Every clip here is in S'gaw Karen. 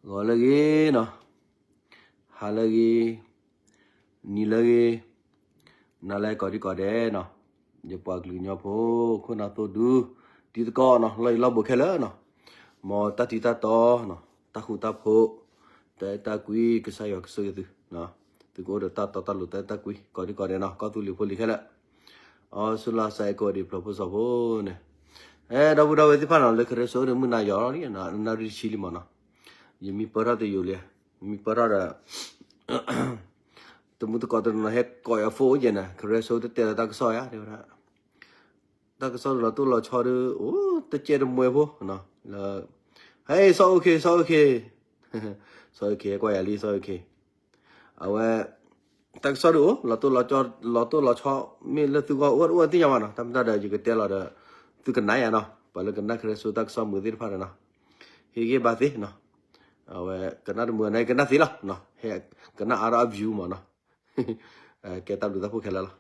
ဂီၤလၢအဂ့ၤနီၤ, ဟါလၢအဂ့ၤ, နံၤလၢအဂ့ၤ, နၤလၢကိးဒံကိးဒဲးနီၤ, ယပှၤကလုာ်ကညီဖိ ခိၣ်နၢ်သိၣ်ဒူ တံၤသကိးနီၤ, လီၢ်ယံၤလီၢ်ဘူးခဲလၢာ်နီၤ, မ်တၢ်တံၤတၢ်တီနီၤ, တၢ်ဃူတၢ်ဖိး, တၢ်အဲၣ်တၢ်ကွံ ကစၢ်ယွၤကဆိၣ်ဂ့ၤသု, သုကအိၣ်ဒီးတၢ်တီတၢ်လိၤ တၢ်အဲၣ်တၢ်ကွံ ကိးဒံကိးဒဲးနီၤ, ကီၢ်သူလ့ၤဖိလံၤခဲလၢာ် အီစူလါစဲးကိးဒံးဖျိးဖိစီၤဖိန့ၣ်, အဲ ဒီပုၢ်ဒီဝဲၢ်သ့ၣ်တဖၣ်နီၤ, လၢကရၢစိအိၣ်ဒီးမုၢ်နၤယီၤလီၤ, နၣ်ရံၣ်တဆံလံမးနီၤ, ယမံပၢၢ်ထီၣ်တယိာ်လံ, မံပၢၢ်ထီၣ်ဒီး တမူတကိးတနီၤဟဲကိးယၤ phone အိၣ်ကဲန့ၣ်, ကရၢစိတတဲလီၤတၢ်ကစီၣ်ယါ တဲဝဲဒၣ်, တၢ်ကစီၣ်လီၤတိၢ်လီၤဆီဒီး အိၣ်တကဲတမှဲဖိနီၤ, လၢ ဟဲ စီၤအိၣ်ခ့ စီၤအိၣ်ခ့, စီၤအိၣ်ခ့ ကွၢ်ယၤလံ စီၤအိၣ်ခ့ အဝဲ တၢ်ကစီၣ်ဒုးအိၣ် လီၤတိၢ်လီၤဆီ မ့ၢ်လၢသုဂီၢ်အိၣ်အိၣ်သ့ၣ်ညါဘၣ်နီၤ, တၢ်မတၤဒီးယကတဲလီၤဒီး သုကနၣ်ယၤနီၤ, ပှၤလၢကနၣ်ကရၢစိတၢ်ကစီၣ်မုာ်သ့ၣ်တဖၣ်ဒီးနီၤ, ဟ့ၣ်ဂံၢ်ဘါသ့နီၤ, အဝဲကနၣ်တမုာ်န့ၣ် ကနၣ်သ့လီၤ, ဟဲကနၣ်အါထီၣ်အ view မးနီၤ, ကဲတၢ်ဘျုးတၢ်ဖှိၣ်ခဲလၢာ်လီၤ,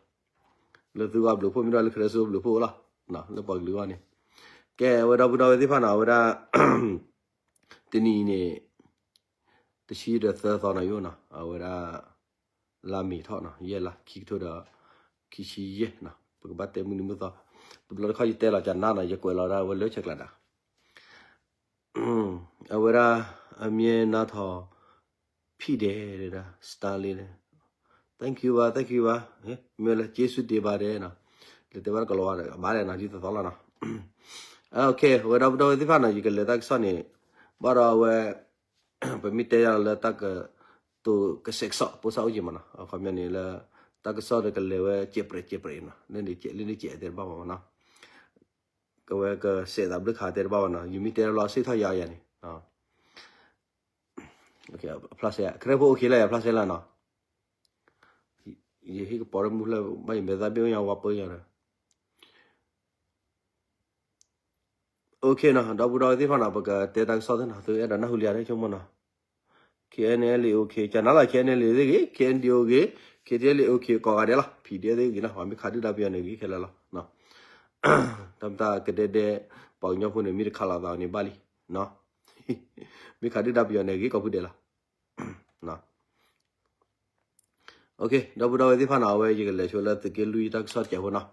လၢသုဂီၢ်ဘျုးဖှိၣ်မ့ၢ်ဒီးလၢကရၢစိဘျုးဖှိၣ်လီၤ, လၢပှၤကလုာ်ဂီၢ်န့ၣ်, ကဲဝဲဒီပုၢ်ဒီဝဲၢ်သ့ၣ်တဖၣ်နီၤ, အဝဲဒၣ် တနံၤအံၤန့ၣ် တဆံဒီးသၢသီနီၤယိနီၤ, အဝဲဒၣ် လါမ့ၤထီၣ်နီၤ, ယဲၢ်လါ ခံကထိဒီး ခံဆံယဲၢ်နီၤ, ပကဘၣ်တဲမုၢ်နံၤမုၢ်သီ, တဘျီတခီၣ်ယတဲလီၤကနၣ်နီၤ, ယကွဲးလီၤဒၣ်ဝဲလၢဆဲးကျါဒၣ်, အဝဲဒၣ် အမ့ၢ်နါထီၣ် ဖံးဒဲးဒၣ် Starlink န့ၣ်, thank you ဘၣ် thank you ဘၣ်, မ့ၢ်လၢ ကျေးဇူးတင်ပါတယ် နီၤ, လၢတဲဘၣ်တကလီၤဘၣ်ဒီး ဘၣ်လဲၣ်နီၤ ဒ်သိးသိးလီၤနီၤ, အဝဲဒီပုၢ်ဒီဝဲၢ်သ့ၣ်တဖၣ်နီၤ, ယကလဲၤတၢ်ကစီၣ်န့ၣ် ဘၣ်ဒီးအဝဲ ပမ့ၢ်တဲယၤလၢတၢ်ကတိၤကစဲးကစီၣ် ပိၢ်စၢ်အိၣ်က့ၤမးနီၤ, အခီပညီန့ၣ်လၢ တၢ်ကစီၣ်ဒီးကလဲၤဝဲ ကဲးပြဲးကဲးပြဲးနီၤ, လၢန့ၣ်ကဲး လၢန့ၣ်ကဲးတဲတဘၣ်ဘၣ်မးနီၤ, ကဝဲကစဲးသးဘျုးခးတဲတဘၣ်ဘၣ်နီၤ, ယမ့ၢ်တဲလီၤစ့ၢ်ကီးယၤယၤန့ၣ် ဖျါစဲ ကရၢဖိအိၣ်ခ့လၢယဖျါစဲလၢနီၤ, ယဟ့ၣ်ကပီၤရၢမူဖျၢၣ်ဘၣ် ယမဲာ်သၣ်ဘ့ၣ်အိၣ်ညါဝါပၢညါဒီး, အိၣ်ခ့နီၤ, ဒီပုၢ်ဒီဝဲၢ်သ့ၣ်တဖၣ်နီၤ, ပကတဲတၢ်ကစီၣ်သ့ၣ်နီၤ, သုအဲၣ်ဒိးနၢ်ဟူလံဧါ ဆိကမိၣ်နီၤ, KNLA အိၣ်ခ့, ကနၤလီၤ KNLA သ့ၣ်ဂ့ၤ, KNDO ဂ့ၤ, KTLA အိၣ်ခ့ ကိးဂၤဒဲးလီၤ, PDF သ့ၣ်ဂ့ၤနီၤ, ပှၤမ့ၢ်ခးဒုၣ်ဒါပယီၤန့ၣ်ဂ့ၤခဲလၢာ်လီၤ, တၢ်မတၤကဒဲဒဲ ပှၤကညီဖိန့ၣ် မ့ၢ်တခးလိာ်သးန့ၣ်ဘၣ်လံ, မ့ၢ်ခးဒုၣ်ဒါပယီၤန့ၣ် ဂ့ၤကိးဖုဒဲးလီၤ. ဒီပုၢ်ဒီဝဲၢ်သ့ၣ်တဖၣ်နီၤ, အဝဲယကလဲၤဆိလၢသုးက့လွံၢ်တၢ်ကစီၣ်တစဲးဖိနီၤ.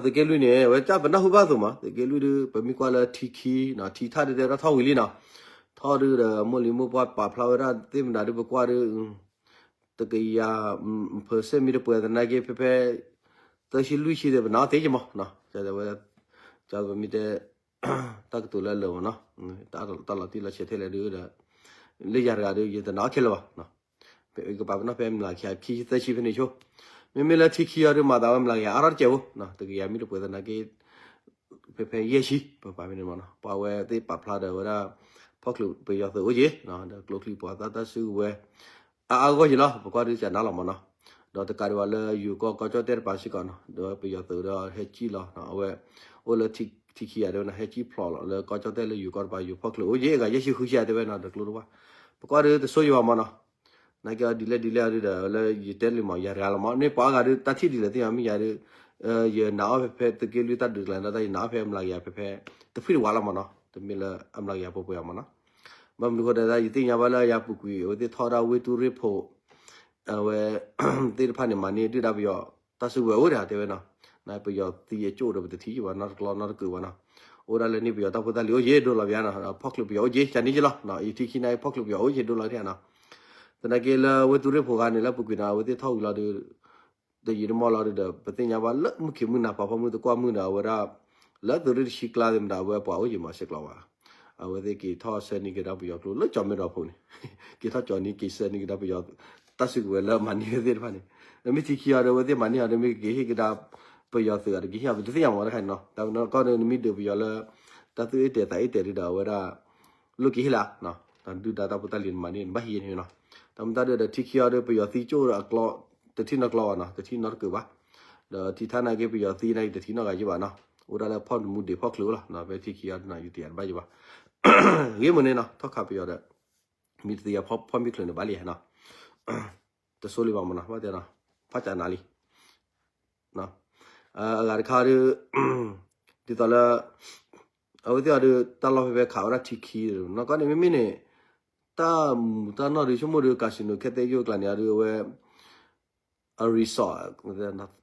သုးက့လွံၢ်န့ၣ် အဝဲတၢ်ပနၢ်ဟူဘၣ်အသိးမး, သုးက့လွံၢ်ဒုး ပမ့ၢ်ကွၢ်လၢထံခံနီၤ, ထံထၣ်ဒုးတဲထီၣ်ထီၣ်ဝံၤလံနီၤ, ထီၣ်ဒုးဒီးမိၢ်လံၤမိၢ်ပှၢ်ပာ်ဖျါဝဲဒၣ်သ့ၣ်မတၤဒုး ပကွၢ်ဒုး တကယၤ percent မ့ၢ်တပှဲၤသနာ်က့ ဖဲဖဲ သၢဆံလွံၢ်ဆံဒီး ပနာ်အီၤသ့ကမးနီၤ, ဝဲ ပမ့ၢ်တဲ တၢ်ကတိၤလၢအလၢာ်မးနီၤ, တၢ်လီၤတံၢ်လီၤဆဲးထဲလဲၣ်ဒုးဒီး လၢယၤတဂၤဒုး ယတနာ်အီၤခဲလၢာ်ဘၣ်, ကပာ်ပနီၣ်ဖဲမျးကယၤခံဆံသၢဆံဖဲန့ၣ်ဆိ, မ့မ့ၢ်လၢထံခံအီၤဒုး မၤသးဝဲမျးကယၤအါထီၣ်တစဲးဖိ, တကယၤမ့ၢ်တပှဲၤသနာ်က့ ဖဲဖဲယဲၢ်ဆံ ပပာ်ဖဲန့ၣ်မးနီၤ, ပှၤဝဲသ့ၣ်ပာ်ဖျါဒီးဝဲဒၣ် ဖီၣ်ချၢးပယီၤသုးအိၣ်က့ၤ, ဒီးကျိချံပှၤသၣ်တၢ်စုကဝဲၤ အါအါဂီၢ်က့ၤလီၤ, ပကွၢ်ဒုးကနၣ်လီၤမးနီၤ, ဒီးတကးဒံးဘၣ်လၢယိၤကီၢ်ကီၢ်ကၠီၣ်တဲၣ်တပၤစ့ၢ်ကီးနီၤ, ဒီးပယီၤသုးဒီးဟဲကံၣ်လီၤ, အဝဲ အိၣ်လၢထံခံယၤတဲဝဲနီၤ, ဟဲကံၣ်ဖျိးလီၤလၢကီၢ်ကၠီၣ်တဲၣ်လၢယိၤကီၢ်တပၤ ယိၤဖီၣ်ချၢးအိၣ်က့ၤ အဂၤယဲၢ်ဆံဃုဆံတဲဝဲနီၤ, ဒီးကျိတဝၢ်, ပကွၢ်ဒုးတဆိယၤဘၣ်မးနီၤ နာ်က့အီၤဒ်လဲၣ်ဒ်လဲၣ်အီၤဒုးဒီး လၢယတဲလံမး ယၤတဂၤလီၤမး, န့ၣ်ပှၤအါဂၤဒုး တၢ်ထံၣ်ဒ်လဲၣ်သ့ၣ်ညါမ့ၢ်ယၤဒုး, ယနာ်အီၤဖဲဖဲသုးက့လွံၢ်တၢ်ဒုးကျါန့ၣ် တၢ်ယနာ်အီၤဖဲအမျးကယၤဖဲဖဲ တဖှံတဝးလီၤမးနီၤ, တမ့ၢ်လၢအမျးကယၤပှဲၤပှဲၤအါမးနီၤ, ဘၣ်မနုၤဃိဒီး ယသ့ၣ်ညါဘၣ်လၢယၤပူၤကွံာ် အဝဲသ့ၣ်ထီၣ်ဝဲဒၣ်ဝ့ၢ်တူၢ်ရ့ၣ်ဖိး, အဝဲ သ့ၣ်တဖၣ်န့ၣ် မၤန့ၢ်ဒုၣ်ဒါပယီၤ တၢ်စုကဝဲၤအိၣ်ဒၣ်တဲဝဲနီၤ, နပယီၤသံအကၠိၣ်ဒီး ပတထံၣ်ဘၣ်နီတကျီနီတကုာ်ဘၣ်နီၤ, အိၣ်ဒၣ်လၢန့ၣ် ပယီၤတၢ်ဖိတၢ်လံၤအိၣ်က့ၤဒိၣ်လီၤပယါနီၤ, ဖီၣ်ချၢးပယီၤအိၣ်က့ၤ ကန့ၣ်က့ၤလီၤ, ယထံၣ်ခံန့ၣ် ဖီၣ်ချၢးပယီၤအိၣ်က့ၤဒိၣ်လီၤတ့ၢ်နီၤ, သနာ်က့လၢဝ့ၢ်တူၢ်ရ့ၣ်ဖိးဂၤန့ၣ် လၢပူၤကွံာ်နီၤ အဝဲသ့ၣ်ထီၣ်ဝံၤလီၤဒုး တယံာ်တမီၢ်လီၤဒုးဒီး ပသ့ၣ်ညါဘၣ်လၢမုၢ်ခံးမုၢ်နၤ ပှၤဖီမုၢ်သကွၢ်မုၢ်ဒီး အဝဲဒၣ် လၢသုးရ့ၣ်တဆံကျါသ့ၣ်မတၤ အဝဲပှၤအိၣ်က့ၤမးစဲးကျိးဘၣ်, အဝဲသ့ၣ်က့ၤထီၣ်ဆှၢန့ၢ်ကဒါပယီၤကျိလၢကၠီၤမဲဒီဖိးန့ၣ်, က့ၤထီၣ်ကၠီၤန့ၢ်က့ၤဆှၢန့ၢ်ကဒါပယီၤ တၢ်စုကဝဲၤလၢမၤန့ၢ်ဝဲသ့ၣ်တဖၣ်န့ၣ်, နမ့ၢ်ထံၣ်ခံအီၤဒီး အဝဲသ့ၣ်မၤန့ၢ်အီၤဒီး မ့ၢ်ကက့ၤဟ့ၣ်ကဒါပယီၤသုးအီၤ တက့ၤဟ့ၣ်အီၤ ပတသ့ၣ်ညါမးတခါန့ၣ်နီၤ, တၢ်ကီဒီး နမ့ၢ်ဒုးပယီၤလၢ တၢ်သူၣ်အ့ၣ်တဲာ်သးအ့ၣ်တဲာ်ဒုးဒီး အဝဲဒၣ် လိၣ်က့ၤဟ့ၣ်လၢ တၢ်ဒုၣ်ဒါတၢ်ဖိတၢ်လံၤနမၤန့ၢ် နဘၣ်ဟံးန့ၣ်နီၤ, တၢ်မတၤဒုးဒီးထံခံအီၤဒီး ပယီၤသံကၠိၣ်ဒီးအကျီ တထံၣ်နီတကျီဘၣ်နီၤ, တထံၣ်နီတကုာ်ဘၣ်, ဒီးထံထါနာ်က့ ပယီၤသံနာ်က့ တထံၣ်နီတဂၤယံၤဘၣ်နီၤ, အိၣ်ဒၣ်လၢဖီၣ်တမူဒံးဖီၣ်ချၢးလီၤ, ဖဲထံခံအီၤဒုးနီၤ ယတယၤတဘၣ်ယံၤဘၣ်, ဂ့ၢ်မုၢ်န့ၣ်နီၤ ထီၣ်ခးပယီၤဒီး မ့ၢ်တသ့ယၤဖီၣ်မ့ၢ်ချၢးန့ၣ်ဘၣ်လံနီၤ, တဆိလံဘၣ်မးနီၤ ဘၣ်တဲနီၤ, ဖးကၢ်နၤလံ အဂၤတခါဒုး ဒ်သိးလၢ အဝဲသ့ၣ်အီၤဒုး တၢ်လီၢ်ဖဲဖဲခးဝဲဒၣ်ထံခံ နီၢ်ကီၢ်န့ၣ် မ့မ့ၢ်န့ၣ် တၢ်မူးတၢ်နီၢ်ဒုး ဆိကမိၣ်ဒုး casino ခဲတဲယိၣ်ကျါန့ၣ် အဒုးအဝဲ အ resort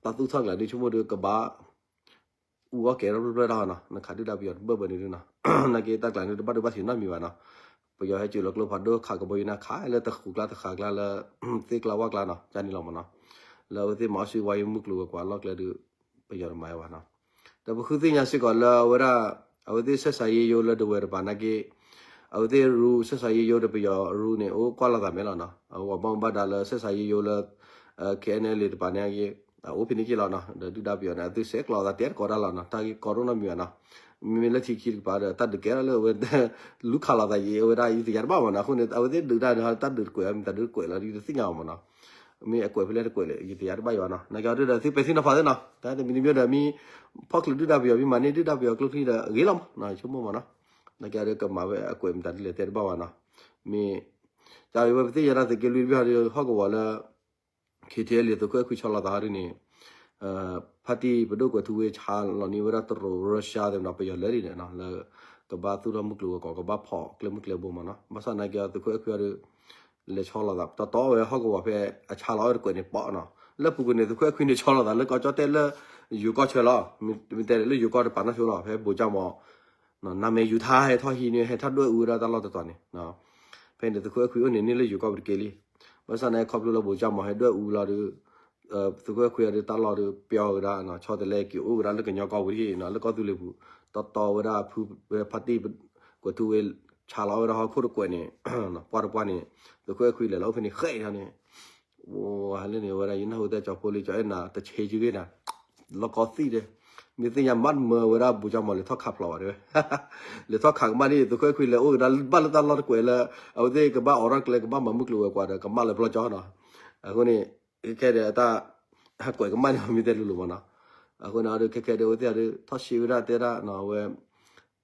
တၢ်သူၣ်ထီၣ်ကျါဒုး ဆိကမိၣ်ဒုးကဘၣ် အူအီၣ်ကဲထီၣ်ဖျၢၣ်ဖျၢၣ်တၢ်နီၤ, နခးဒုၣ်ဒါပယီၤတဘၢၣ်ဘၢၣ်န့ၣ်ဒုးနီၤ, နာ်က့တၢ်ကျါန့ၣ် တဘၣ်ဒိဘၣ်ထံးနီတမံၤဘၣ်နီၤ, ပယီၤဟဲစၢၤလီၤကျိဖးဒိၣ်ခးကဘီယူၤန့ၣ်ခးလၢတဃူးကျါတဃးကျါလၢ သ့ၣ်ကျါဝၣ်ကျါနီၤ, ကန့ၣ်လီၤမးနီၤ, လၢအဝဲသ့ၣ်မၤအီၣ်စံဝါယံမုၢ်ကျိၤဝဲၤကွာ်လီၢ်ကျဲဒုး ပယီၤတမၤဝဲဘၣ်နီၤ, ဒီးပဃုသ့ၣ်ညါစ့ၢ်ကီးလၢအဝဲဒၣ် အဝဲသ့ၣ်ဆက်ဆံရေးရုံးလၢဒဝဲၤတပၤနာ်က့ အဝဲသ့ၣ် rule ဆက်ဆံရေးရုံးဒီးပယီၤ rule န့ၣ် အိၣ်ကွၢ်လိာ်သးမဲာ်လီၤနီၤ, အဝဲဘၣ်မူဘၣ်ဒါလၢဆက်ဆံရေးရုံးလၢ KNLA တပၤန့ၣ်က့ အိၣ်ဖဲန့ၣ်က့လီၤနီၤ, ဒီးဒုၣ်ဒါပယီၤန့ၣ် အသုဆဲးကျိးသးတဲတကိးတၢ်လီၤနီၤ, တၢ်ဂ့ၢ်ကီဒိၣ်နီတမံၤဘၣ်နီၤ, မ့မ့ၢ်လၢထံခံတကပၤဒီး တၢ်ဒုးကဲထီၣ်လၢအဝဲ လူၤခးလိာ်သးယံၤ အဝဲဒၣ်ယတယါတဘၣ်မးနီၤ, အဃိန့ၣ် အဝဲသ့ၣ်ဒုးတၢ်ဒီး တၢ်ဒုးတကွဲး မ့ၢ်တၢ်ဒုးတကွဲးလီၤ ယတသ့ၣ်ညါဘၣ်မးနီၤ, မ့ၢ်အကွဲးဖဲလဲၣ်တကွဲးလဲၣ် ယတယါတဘၣ်ယံၤဘၣ်နီၤ, နာ်က့အီၤဒုးဒီးသုပဲာ်ထံနီၤဖးသ့နီၤ, တၢ်တမံၤတမံၤဒီးမ့ၢ် ဖီၣ်ချုးဒုၣ်ဒါပယီၤ မ့ၢ်မၤန့ၢ်ဒုၣ်ဒါပယီၤကျိချံဒီးဂ့ၤလီၤမးနီၤ, ဆိကမိၣ်မးနီၤ, နာ်က့အီၤဒုးကမၤဝဲအကွဲးမ့ၢ်တၢ်ဒ်လဲၣ်တဲတဘၣ်ဘၣ်နီၤ, မ့ၢ် တၢ်ဝဲပသ့ၣ်ညါတၢ်သုးက့လွံၢ်တဘ့ၣ်ဟီဒုး ဟီၣ်ကဝီၤလၢ KTLA သုးခိၣ်အဲၣ်ခွံဆီလီၤသးဟီဒုးန့ၣ် ဖါတံၢ်ပဒိၣ်ကွဲးထူဝ့ဆါလီၤန့ၢ်ဝဲဒၣ်တရူး Russia သ့ၣ်မးနီၤ, ပယီၤလၢာ်ဒ်န့ၣ်နီၤ လၢကဘၣ်သူၣ်ထီၣ်မုၢ်ကျိၤဝဲၤကွာ် ကဘၣ်ဖီၣ်ကျဲမုၢ်ကျဲဘိမးနီၤ, ဘၣ်ဆၣ်နာ်က့အီၤသုးခိၣ်အဲၣ်ခွံအီၤဒုး လဲၤဆီလီၤသး တီတီဝဲဟီၣ်ကဝီၤဖဲအဆါလီၤဝဲတကွဲးန့ၣ်ပီၣ်နီၤ, လၢပူၤကွံာ်န့ၣ် သုးခိၣ်အဲၣ်ခွံန့ၣ်ဆီလီၤသးလၢကီၢ်ကၠီၣ်တဲၣ်လၢ ယိၤကီၢ်ဆၢလီၤ, မ့ၢ်တဲလၢယိၤကီၢ်တပၤနီၣ်ဆိလီၤ ဖဲဘိးကၠၣ်မီၤ နမဲာ်ယူၤထါဟဲထီၣ်ဟံးန့ၣ် ဟဲထီၣ်ဒွဲၣ်အူဝဲဒၣ်တၢ်လီၢ်တတီၤန့ၣ်, ဖဲန့ၣ်သုးခိၣ်အဲၣ်ခွံအိၣ်န့ၣ်န့ၢ်လၢယိၤကီၢ်ပူၤတက့ၢ်လံ, ဘၣ်ဆၣ်န့ၣ်ခီဖျိလၢဘိးကၠၣ်မီၤဟဲဒွဲၣ်အူလီၤဒီး သုးခိၣ်အဲၣ်ခွံအီၤဒုးတၢ်လီၢ်ဒုးပျီဝဲဒၣ် ဆီတလဲက့ၤအိၣ်ဝဲဒၣ်လၢကညီကီၢ်ပူၤတဟံၣ်နီၤ, လၢကီၢ်သူလ့ၤပူၤ တီတီဝဲဒၣ်ဖုဝဲဖါတံၢ် ကွဲးထူဝ့ဆါလီၤဝဲဒၣ်ဟီၣ်ခိၣ်တကွဲးန့ၣ် ပှၢ်တပှၢ်န့ၣ် သုးခိၣ်အဲၣ်ခွံလဲၤလီၤအိၣ်ဖဲန့ၣ်ဃဲးထီၣ်န့ၣ် ဝဲလၢန့ၣ် ဝဲဒၣ်ယနၢ်ဟူသဲကၠီဖိလံၤကၠီအဲၣ်နၤတဆ့ယုၢ်ဂ့ၤနၤ လီၢ်ကီသံၣ်ဒဲး, မ့ၢ်သ့ၣ်ညါမးတမၢဝဲဒၣ်ဘိးကၠၣ်မီၤလဲၤထီၣ်ခးဖျိးဘၣ်တဲဝဲ, လဲၤထီၣ်ခးကမၣ်န့ၣ် သုးခိၣ်အဲၣ်ခွံလဲၤအိၣ်ကဒါဘၣ်လၢတၢ်လီၢ်တကွဲးလၢ အဝဲသ့ၣ်ကဘၣ်အိးထီၣ်ကျဲကဘၣ်မၤမုၢ်ကျိၤဝဲၤကွာ်ဒီးကမၣ်လၢပျီကၠီနီၤ, အဃိန့ၣ် ခဲခဲဒီးအတၢ် ဟဲကွဲးကမၣ်န့ၣ်မ့ၢ်တဲလိၤလိၤမးနီၤ, အဃိန့ၣ်အီၤဒုးခဲခဲဒီးအဝဲသ့ၣ်အီၤဒုး ထီၣ်ရှဲဝဲဒၣ်တဲဒၣ်နီၤ အဝဲ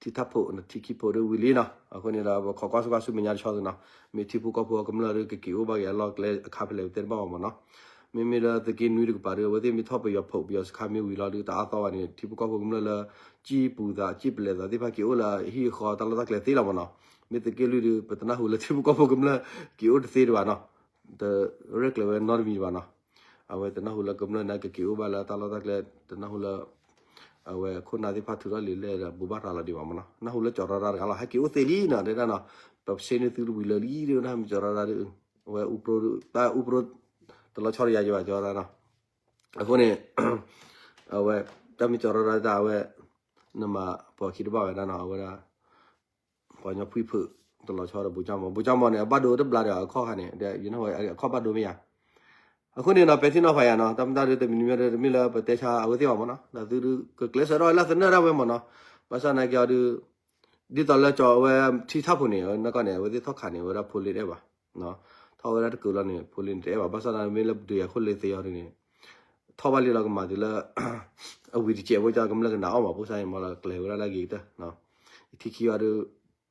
ထံထၣ်ဖိး ထံခံဖိးဒုးဝံၤလံနီၤ, အဃိန့ၣ်ဒီးပခိးကွၢ်ဆူကွၢ်ဆူမဲာ်ညါတဆီသုနီၤ, မ့ၢ်ထံဖိကီၢ်ဖိကမျၢၢ်ဒုးကက့ၤအိၣ်ဘၣ်က့ၤအလီၢ်ကျဲအခါဖဲလဲၣ်ပတဲတဘၣ်ဘၣ်မးနီၤ, မ့မ့ၢ်လၢသုးက့နွံတကပၤဒုး အဝဲသ့ၣ်မ့ၢ်ထီၣ်ပယီၤဖိးပယီၤစခါမ့ၢ်ဝံၤလီၤဒုး တအါသီဘၣ်န့ၣ် ထံဖိကီၢ်ဖိကမျၢၢ်လၢ ကံၢ်ပူၤသး ကံၢ်ပလဲၤသးသ့ၣ်တဖၣ်က့ၤအိၣ်လၢအဟံၣ်အဃီတၢ်လီၢ်တၢ်ကျဲသ့လီၤမးနီၤ, မ့ၢ်သုးက့လွံၢ်ဒုး ပတနၢ်ဟူလၢထံဖိကီၢ်ဖိကမျၢၢ်က့ၤအိၣ်တသ့တဘၣ်နီၤ, တရဲၣ်ကျဲၤဝဲနီတမံၤဘၣ်နီၤ, အဝဲတနၢ်ဟူလၢကမျၢၢ်န့ၣ်ကက့ၤအိၣ်ဘၣ်လၢတၢ်လီၢ်တၢ်ကျဲ တနၢ်ဟူလၢ အဝဲခိၣ်နၢ်သ့ၣ်တဖၣ်ထုးထီၣ်လံာ်လဲၣ်ဒီး ဘိးဘၣ်ရၤလီၤဒံးဘၣ်မးနီၤ, နၢ်ဟူလၢကၠီၤရီၤရၤတဂၤလီၤ ဟဲက့ၤအိၣ်သ့လံနီၤ တဲဒၣ်နီၤ, ပဆ့န့ၢ်သုတဝံၤလၢာ်လံဒုး နၢ်ဟူကၠီၤရီၤရၤဒုး အဝဲအူပြိ တၢ်အူပြိ တလီၤဆီတယၤယဘၣ် ကၠီၤရီၤရၤနီၤ, အဃိန့ၣ် အဝဲ တၢ်မ့ၢ်ကၠီၤရီၤရၤတၢ်အဝဲ နမၤပှၤခံတဘၣ်ဝဲဒၣ်နီၤ အဝဲဒၣ် ပှၤကညီဖှံဖုး တလီၤဆီဒီးဘိးကၠၣ်မီၤ ဘိးကၠၣ်မီၤန့ၣ် အဘၣ်ဒိတဘျါဒီးအခီၣ်ခါန့ၣ် ယနၢ်ဟူအခီၣ်ဘၣ်ဒိမ့ၢ်ယါ, အဃိန့ၣ်နီၤ ပဲာ်ထံနီၤဖးယါနီၤ တၢ်မတၤဒုးတမံၤမံၤဒီးတမ့ၢ်လၢပတဲဆါအဝဲသ့ၣ်ဘၣ်မးနီၤ ဒီးသုဒုးကကျဲးစၢးထီၣ်ဝဲလၢသနၢၣ်ဒၣ်ဝဲမးနီၤ ဘၣ်ဆၣ်သနာ်က့အီၤဒုး ဒ်သိးလၢကၠီၤအဝဲထံထၣ်ဖိးန့ၣ် နီၢ်ကီၢ်န့ၣ် အဝဲသ့ၣ်ထီၣ်ခးန့ၣ် အဝဲဒၣ်ဖိလ့တအဲၣ်ဘၣ် ထီၣ်ဝဲဒၣ်တကုးလီၤန့ၣ် ဖိလ့န့ၣ်တအဲၣ်ဘၣ် ဘၣ်ဆၣ်သနာ်က့မ့ၢ်လၢဒုးယၤခိၣ်လ့သ့အီၤဒုးန့ၣ် ထီၣ်ဘၣ်လံလီၤကမၤတုၤလၢ အဝံၤတစဲးဖိကၠီၤကမျၢၢ်ကနၣ်အီၣ်မး ဖိစါန့ၣ် မ့ၢ်လီၤကျဲၤဝဲဒၣ်လၢအဂ့ၤကတၢၢ် ထံခံအီၤဒုး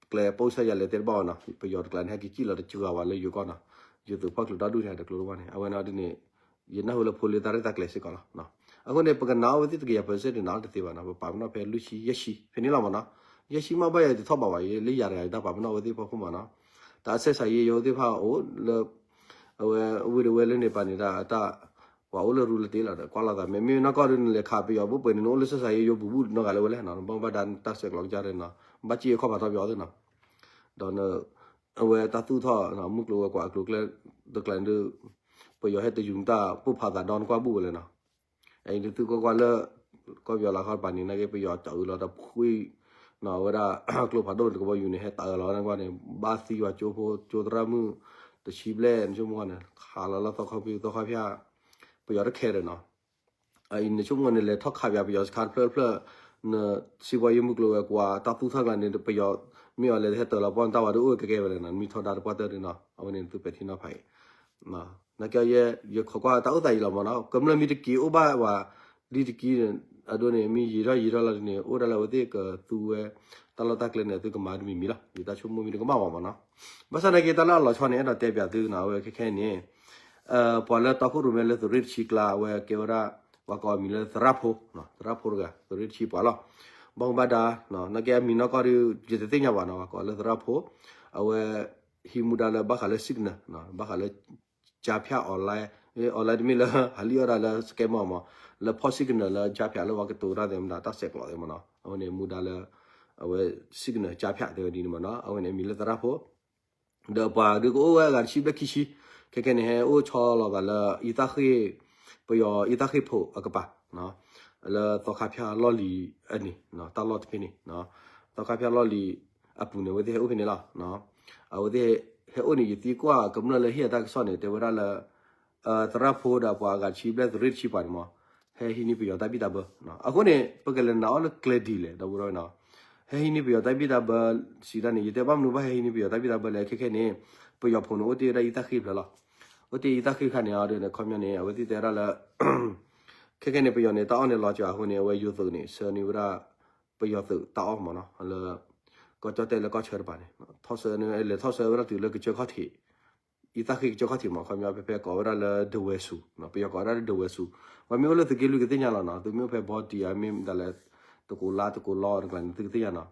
ကျဲၤပိၢ်စၢ်ယၤလဲၤတဲတဘၣ်ဘၣ်နီၤ ပယီၤတကျါန့ၣ် ဟဲက့ၤကံၣ်လီၤတစှၤဝဲလၢယိၤကီၢ်နီၤ ယိၤသုးဖီၣ်ချုးဒီဒူၣ်န့ၣ် တကျိၤတဘၣ်န့ၣ် အဝဲန့ၣ်ဒ်န့ၣ် ယနၢ်ဟူလၢဖိလ့တၢ်ရဲၣ်တၢ်ကျဲၤစ့ၢ်ကီးလီၤ အဃိန့ၣ် ပကနၣ်အီၣ်ဝဲသ့ၣ်တကယၤပၢၢ်စ့ၣ်န့ၣ် နၢ်အီၣ်တသ့ဘၣ်နီၤ ပပာ်ပနီၣ်ဖဲလွံၢ်ဆံယဲၢ်ဆံ ဖဲန့ၣ်လီၤမးနီၤ ယဲၢ်ဆံမးဘၣ်ယၤတထီၣ်ဘၣ်ဘၣ် ယလၢယၤတဂၤယတၢ်ပာ်ပနီၣ်ဝဲသ့ၣ်ဖီခိၣ်မးနီၤ တၢ်အဆဲးစးယဲယိၤသ့ၣ်တဖၣ်အိၣ်လၢ အဝဲဝ့ၢ်တဝဲလၢန့ၣ်ပာ်န့ၣ် တၢ် ပှၤအိၣ်လၢရူလၢတ့လီၤဒီး ကွၢ်လိာ်သး မ့မ့ၢ်နီၢ်ကီၢ်ဒုး နလဲၤခးပယီၤဘိးပှဲၤန့ၣ် နအိၣ်လၢဆဲးစးယဲယိၤပူၤဘူၣ်နီတဂၤလၢၤဝဲလဲၣ်နီၤ နဘၣ်ဘၣ်ဒါတၢ်ဆဲးကျိးကစၢ်ဒီးနီၤ ဘၣ်စံၣ်အခီၣ်ဖးထီပယီၤသ့ၣ်နီၤ ဒီး အဝဲတၢ်သူၣ်ထီၣ် မုၢ်ကျိၤဝဲၤကွာ်အကျိၤကျဲ တကျါန့ၣ်ဒုး ပယီၤဟဲတယူၤတၢ်ပိၢ်ဖးသးဒီနကွၢ်ဘူၣ်ဝဲလဲၣ်နီၤ အံၤဒုးသုကွၢ်ကွၢ်လၢ ကီၢ်ပယီၤလၢခီတပၤန့ၣ် နာ်က့ပယီၤတၢ်အုးလီၤတဖှံ နီၤ အဝဲဒၣ် ကျိဖးဒိၣ်န့ၣ် တကဘီယူၤန့ၣ် ဟဲတၢ်အုးလီၤဝဲဒၣ်န့ၣ် ဘၣ်သံဝဲကၠိဖိ ကၠိသရၣ်မုၣ် တဆံဘျဲၣ် နဆိကမိၣ်န့ၣ် ခးလီၤလၢသီခီဖံသီခီဖၠၣ် ပယီၤတခဲဒီးနီၤ အံၤနဆိကမိၣ်န့ၣ် လဲၤထီၣ်ခးပယီၤ ပယီၤစခါတဖျၢၣ်တဖျၢၣ် နစံးပှၤယိၤမုၢ်ကျိၤဝဲၤကွာ် တၢ်သူၣ်ထီၣ်ကျါန့ၣ် ပယီၤ မ့ၢ်အီၤလဲၤဟဲတၢၤလီၤပှီၢ်နတၢ်ဝဲဒၣ်အိၣ်ကဲကဲဝဲလဲၣ်နီၤ နမ့ၢ်ထီဒါတပှၢ်တၢၢ်ဒုးနီၤ အဝဲန့ၣ်သုပဲာ်ထံနီၤဖးအံၤ နာ်က့ယဲ ယခိးကွၢ်တၢ်အိၣ်သးယံာ်လီၤမးနီၤ ကမျၢၢ်မ့ၢ်တက့ၤအိၣ်ဘၣ်ဝဲ လံတကံ အဒိန့ၣ် မ့ၢ်ယံာ်ထီၣ်ယံာ်ထီၣ်လီၤဒ်န့ၣ် အိၣ်ဒၣ်လၢအဝဲသ့ၣ်ကသူဝဲ တၢ်လီၢ်တၢ်ကျဲန့ၣ် သုကမၤတမံၤမံၤလီၤ ယတၢ်ဆိကမိၣ်မ့ၢ်တကမၣ်ဘၣ်မးနီၤ ဘၣ်ဆၣ်နာ်က့တၢ်လၢအလီၤဆီန့ၣ် အဲၣ်ဒိးတဲပၠးသုနီၤ အဝဲခဲခဲန့ၣ် ပှၤလၢတီခိၣ်ရိၣ်မဲလၢသုးရ့ၣ်တဆံကျါ အဝဲကဲဝဲဒၣ် ပှၤကိးအမံၤလၢသရၣ်ဖိ သရၣ်ဖိတဂၤ သုးရ့ၣ်တဆံပှၤလီၤ ဘၣ်မူဘၣ်ဒါ နာ်က့အမံၤနီၢ်ကီၢ်ဒုး ယတသ့ၣ်ညါဘၣ်နီၤ ပှၤကိးလၢသရၣ်ဖိ အဝဲ ဟံးမူဒါလၢဘၣ်ဃးလၢ signal ဘၣ်ဃးလၢ ကြားဖြတ် online, online တမ့ၢ်လၢ ဟးလံၣ်အီၣ်ဒၣ်လၢ scammer မး, လၢဖီၣ် signal လၢ ကြားဖြတ် လၢပှၤကတိၤတၢ်သ့ၣ်မတၤ တၢ်ဆဲးကျိးသ့ၣ်မးနီၤ, အဝဲန့ၣ်မူဒါလၢ အဝဲ signal ကြားဖြတ် တဲဝဲဒ်န့ၣ်မးနီၤ, အဝဲန့ၣ်မံၤလၢသရၣ်ဖိ ဒီးပှၤဒုးကအိၣ်ဝဲအဂၤတဆံဘျဲၣ်ခံဆံ, ခဲကဲန့ၣ် ဟဲအိၣ်ဆီလီၤသးလၢ အံသၣ်ဃ့ၢ်, ပယီၤအံသၣ်ဃ့ၢ်ဖိအကပၤ, လၢသီခါဖၠၣ်လီၢ်လံၤအန့ၣ်, တၢ်လီၢ်တဖဲန့ၣ်, သီခါဖၠၣ်လီၢ်လံၤအပူၤန့ၣ် အဝဲသ့ၣ်ဟဲအိၣ်ဖဲန့ၣ်လီၤ. အဝဲသ့ၣ်ဟဲအိၣ်န့ၣ် ယသံကွၢ်ကမျၢၢ်လၢဟ့ၣ်အတၢ်ကစီၣ်န့ၣ် တဲဝဲဒၣ်လၢ သရၣ်ဖိဒီးပှၤအဂၤတဆံဘျဲၣ် သုးရ့ၣ်တဆံပှၤန့ၣ်မး, ဟဲဟံးန့ၢ်ပယီၤတၢ်ဘံၣ်တၢ်ဘၢ. အဃိန့ၣ် ပကလဲၤနာ်အီၤလၢကျဲဒ်လဲၣ် ဒီပုၢ်ဒီဝဲၢ်နီၤ, ဟဲဟံးန့ၢ်ပယီၤတၢ်ဘံၣ်တၢ်ဘၢစံးတၢ်န့ၣ် ယတဲဘၣ်မနုၤဘၣ်ဟဲဟံးန့ၢ်ပယီၤတၢ်ဘံၣ်တၢ်ဘၢလဲၣ်, ခဲခဲန့ၣ် ပယီၤဖိန့ၣ် အိၣ်တ့ၢ်ဝဲဒၣ်အံသၣ်ဃ့ၢ်ဖျၢၣ်လီၤ. အိၣ်တ့ၢ်အံသၣ်ဃ့ၢ်ခါန့ၣ်အီၤဒ်န့ၣ် ခီပညီန့ၣ် အဝဲသ့ၣ်တဲဝဲဒၣ်လၢ ခဲခဲန့ၣ် ပယီၤန့ၣ် တၢ်အီၣ်န့ၣ်လီၤစှၤအဃိန့ၣ် အဝဲယိၤသုးန့ၣ် ဆှၢန့ၢ်ဝဲဒၣ် ပယီၤသုးတၢ်အီၣ်မးနီၤ, လၢ ကီၢ်ကၠီၣ်တဲၣ်လၢကီၢ်ဆၢတပၤန့ၣ်, ထီၣ်ဆှၢန့ၢ် လဲၤထီၣ်ဆှၢဝဲဒၣ်တုၤလၢကစၢၢ်ခီၣ်ထံး, အံသၣ်ဃ့ၢ်ကစၢၢ်ခီၣ်ထံးမး ခီပညီဖဲဖဲကိးဝဲဒၣ်လၢဒဝဲၢ်စူၤ, ပယီၤကိးဝဲဒၣ်လၢဒဝဲၢ်စူၤ, ပှၤမ့ၢ်အိၣ်လၢသုးက့လွံၢ်ကသ့ၣ်ညါလီၤနီၤ, သုမ့ၢ်အိၣ်ဖဲဘီတံၢ်ဧါ မ့ၢ်ဒၣ်လဲၣ် တကိးလါတကိးလီတကျါန့ၣ် သုကသ့ၣ်ညါနီၤ,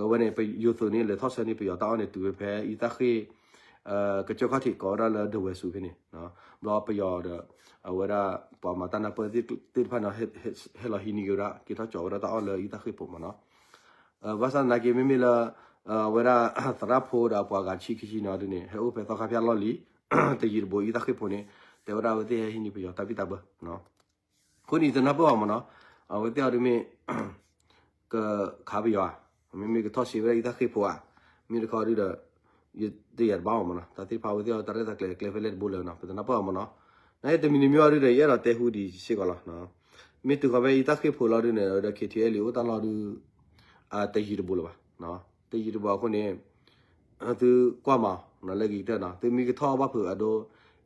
အဝဲန့ၣ် ယိၤသုးန့ၣ် လဲၤထီၣ်ဆှၢန့ၢ်ပယီၤတၢ်အီၣ်န့ၣ် တုၤဝဲဖဲအံသၣ်ဃ့ၢ် ကစၢၢ်ခီၣ်ထံးကိးဝဲဒၣ်လၢဒဝဲၢ်စူၤဖဲန့ၣ်, ဘျီပယီၤဒီး အဝဲဒၣ် ပှၤမၤတၢ်နၢ်ပၢၢ်သ့ၣ်တဖၣ်န့ၣ် ဟဲလီၤဟံးန့ၢ်က့ၤဝဲဒၣ် က့ၤထီၣ်ကၠီၤဝဲဒၣ်တၢ်အီၣ်လၢအံသၣ်ဃ့ၢ်ဖိမးနီၤ, ဘၣ်ဆၣ်သနာ်က့ မ့မ့ၢ်လၢ အဝဲဒၣ် သရၣ်ဖိဒီးပှၤဂၤတဆံခံဆံန့ၣ်အီၤဒ်န့ၣ် ဟဲအိၣ်ဖဲသီခါဖၠၣ်လီၢ်လံၤ တယံၤတဘူးအံသၣ်ဃ့ၢ်ဖိန့ၣ် တဲဝဲဒၣ်အဝဲသ့ၣ်ဟဲဟံးန့ၢ်ပယီၤတၢ်ဘံၣ်တၢ်ဘၢ အဃိန့ၣ် ယတနၢ်ပၢၢ်အီၤမးနီၤ, အဝဲသ့ၣ်အီၤဒ်မ့ၢ် ကခးပယီၤဧါ, မ့မ့ၢ်ကထီၣ်စ့ဝဲဒၣ်အံသၣ်ဃ့ၢ်ဖိဧါ, မ့ၢ်တခီဒုဒီး ယတယၤတဘၣ်အီၤမးနီၤ, တၢ်သ့ၣ်တဖၣ်အဝဲသ့ၣ်အီၤတၢ်ရဲၣ်တၢ်ကျဲၤကျဲဖဲလဲၣ်တဘိလၢၤနီၤ ပတနၢ်ပၢၢ်အီၤမးနီၤ, နတမံၤတမံၤအီၤဒုဒီး ယအဲၣ်ဒိးတဲဟူဒံးစ့ၢ်ကီးလီၤ, မ့ၢ်တုၤဃီၤဖဲအံသၣ်ဃ့ၢ်ဖိလီၤဒုန့ၣ် ဒီး KTLA အိၣ်တၢ်လီၢ်ဒု တယံၤတဘူးလၢၤဘၣ်, တယံၤတဘူးအဃိန့ၣ် သုကွၢ်မး လၢဂ့ၤကတၢၢ်နီၤ, သုမ့ၢ်ကထီၣ်ဘၣ်ဖုးအဒိ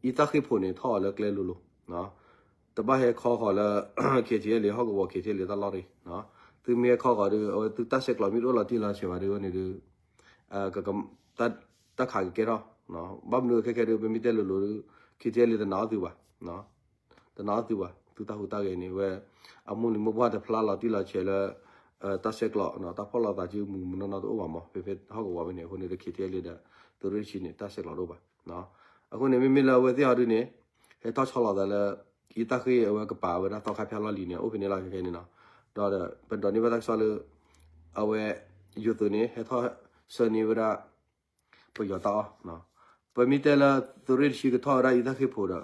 အံသၣ်ဃ့ၢ်ဖိန့ၣ် ထီၣ်အီၤလၢကျဲလိၤလိၤ တဘၣ်ဟဲခီဃီၤလၢ KTLA ဟီၣ်ကဝီၤ KTLA တၢ်လီၢ်တဂ့ၤ, သုမ့ၢ်ဟဲခီဃီၤဒီး အဝဲသုတၢ်ဆဲးကျိးမ့ၢ်တအိၣ်လီၤတံၢ်လီၤဆဲးဘၣ်ဒီး အဝဲန့ၣ်ဒီး တၢ်ခးကကဲထီၣ်, ဘၣ်မနုၤခဲခဲဒီး ပမ့ၢ်တဲလိၤလိၤဒီး KTLA တနာ်အီၣ်သုဘၣ်, တနာ်အီၣ်သုဘၣ်, သုတၢ်ဟူးတၢ်ဂဲၤန့ၣ် ဝဲ အမိၢ်လံၤမိၢ်ပှၢ်တဖျါလီၤတံၢ်လီၤဆဲးလၢ တၢ်ဆဲးကျိး တၢ်ဖီၣ်လိာ်သးစုမုၢ်မုၢ်နီၢ်နီၢ်တအိၣ်ဘၣ်မး ဖဲဖဲဟီၣ်ကဝီၤဖဲန့ၣ် အဃိန့ၣ်ဒီး KTLA ဒီး သုးရ့ၣ်တဆံန့ၣ် တၢ်ဆဲးကျိးတအိၣ်ဘၣ်, အဃိန့ၣ် မ့မ့ၢ်လၢအဝဲသ့ၣ်အီၤဒုန့ၣ် ဟဲထီၣ်ဆီလီၤသးလၢ အံသၣ်ဃ့ၢ်အဝဲကပၤဝဲဒၣ်သီခါဖၠၣ်လီၢ်လံၤန့ၣ် အိၣ်ဖဲန့ၣ်လီၤခဲခဲန့ၣ်နီၤ, ဒီးပဒိးန့ၢ်ဘၣ်တၢ်ကစီၣ်လၢ အဝဲ ယိၤသုးန့ၣ် ဟဲထီၣ်ဆှၢန့ၢ်ဝဲဒၣ် ပယီၤတၢ်အီၣ်, ပမ့ၢ်တဲလၢသုးရ့ၣ်တဆံကထီၣ်ဝဲဒၣ်အံသၣ်ဃ့ၢ်ဖိဒီး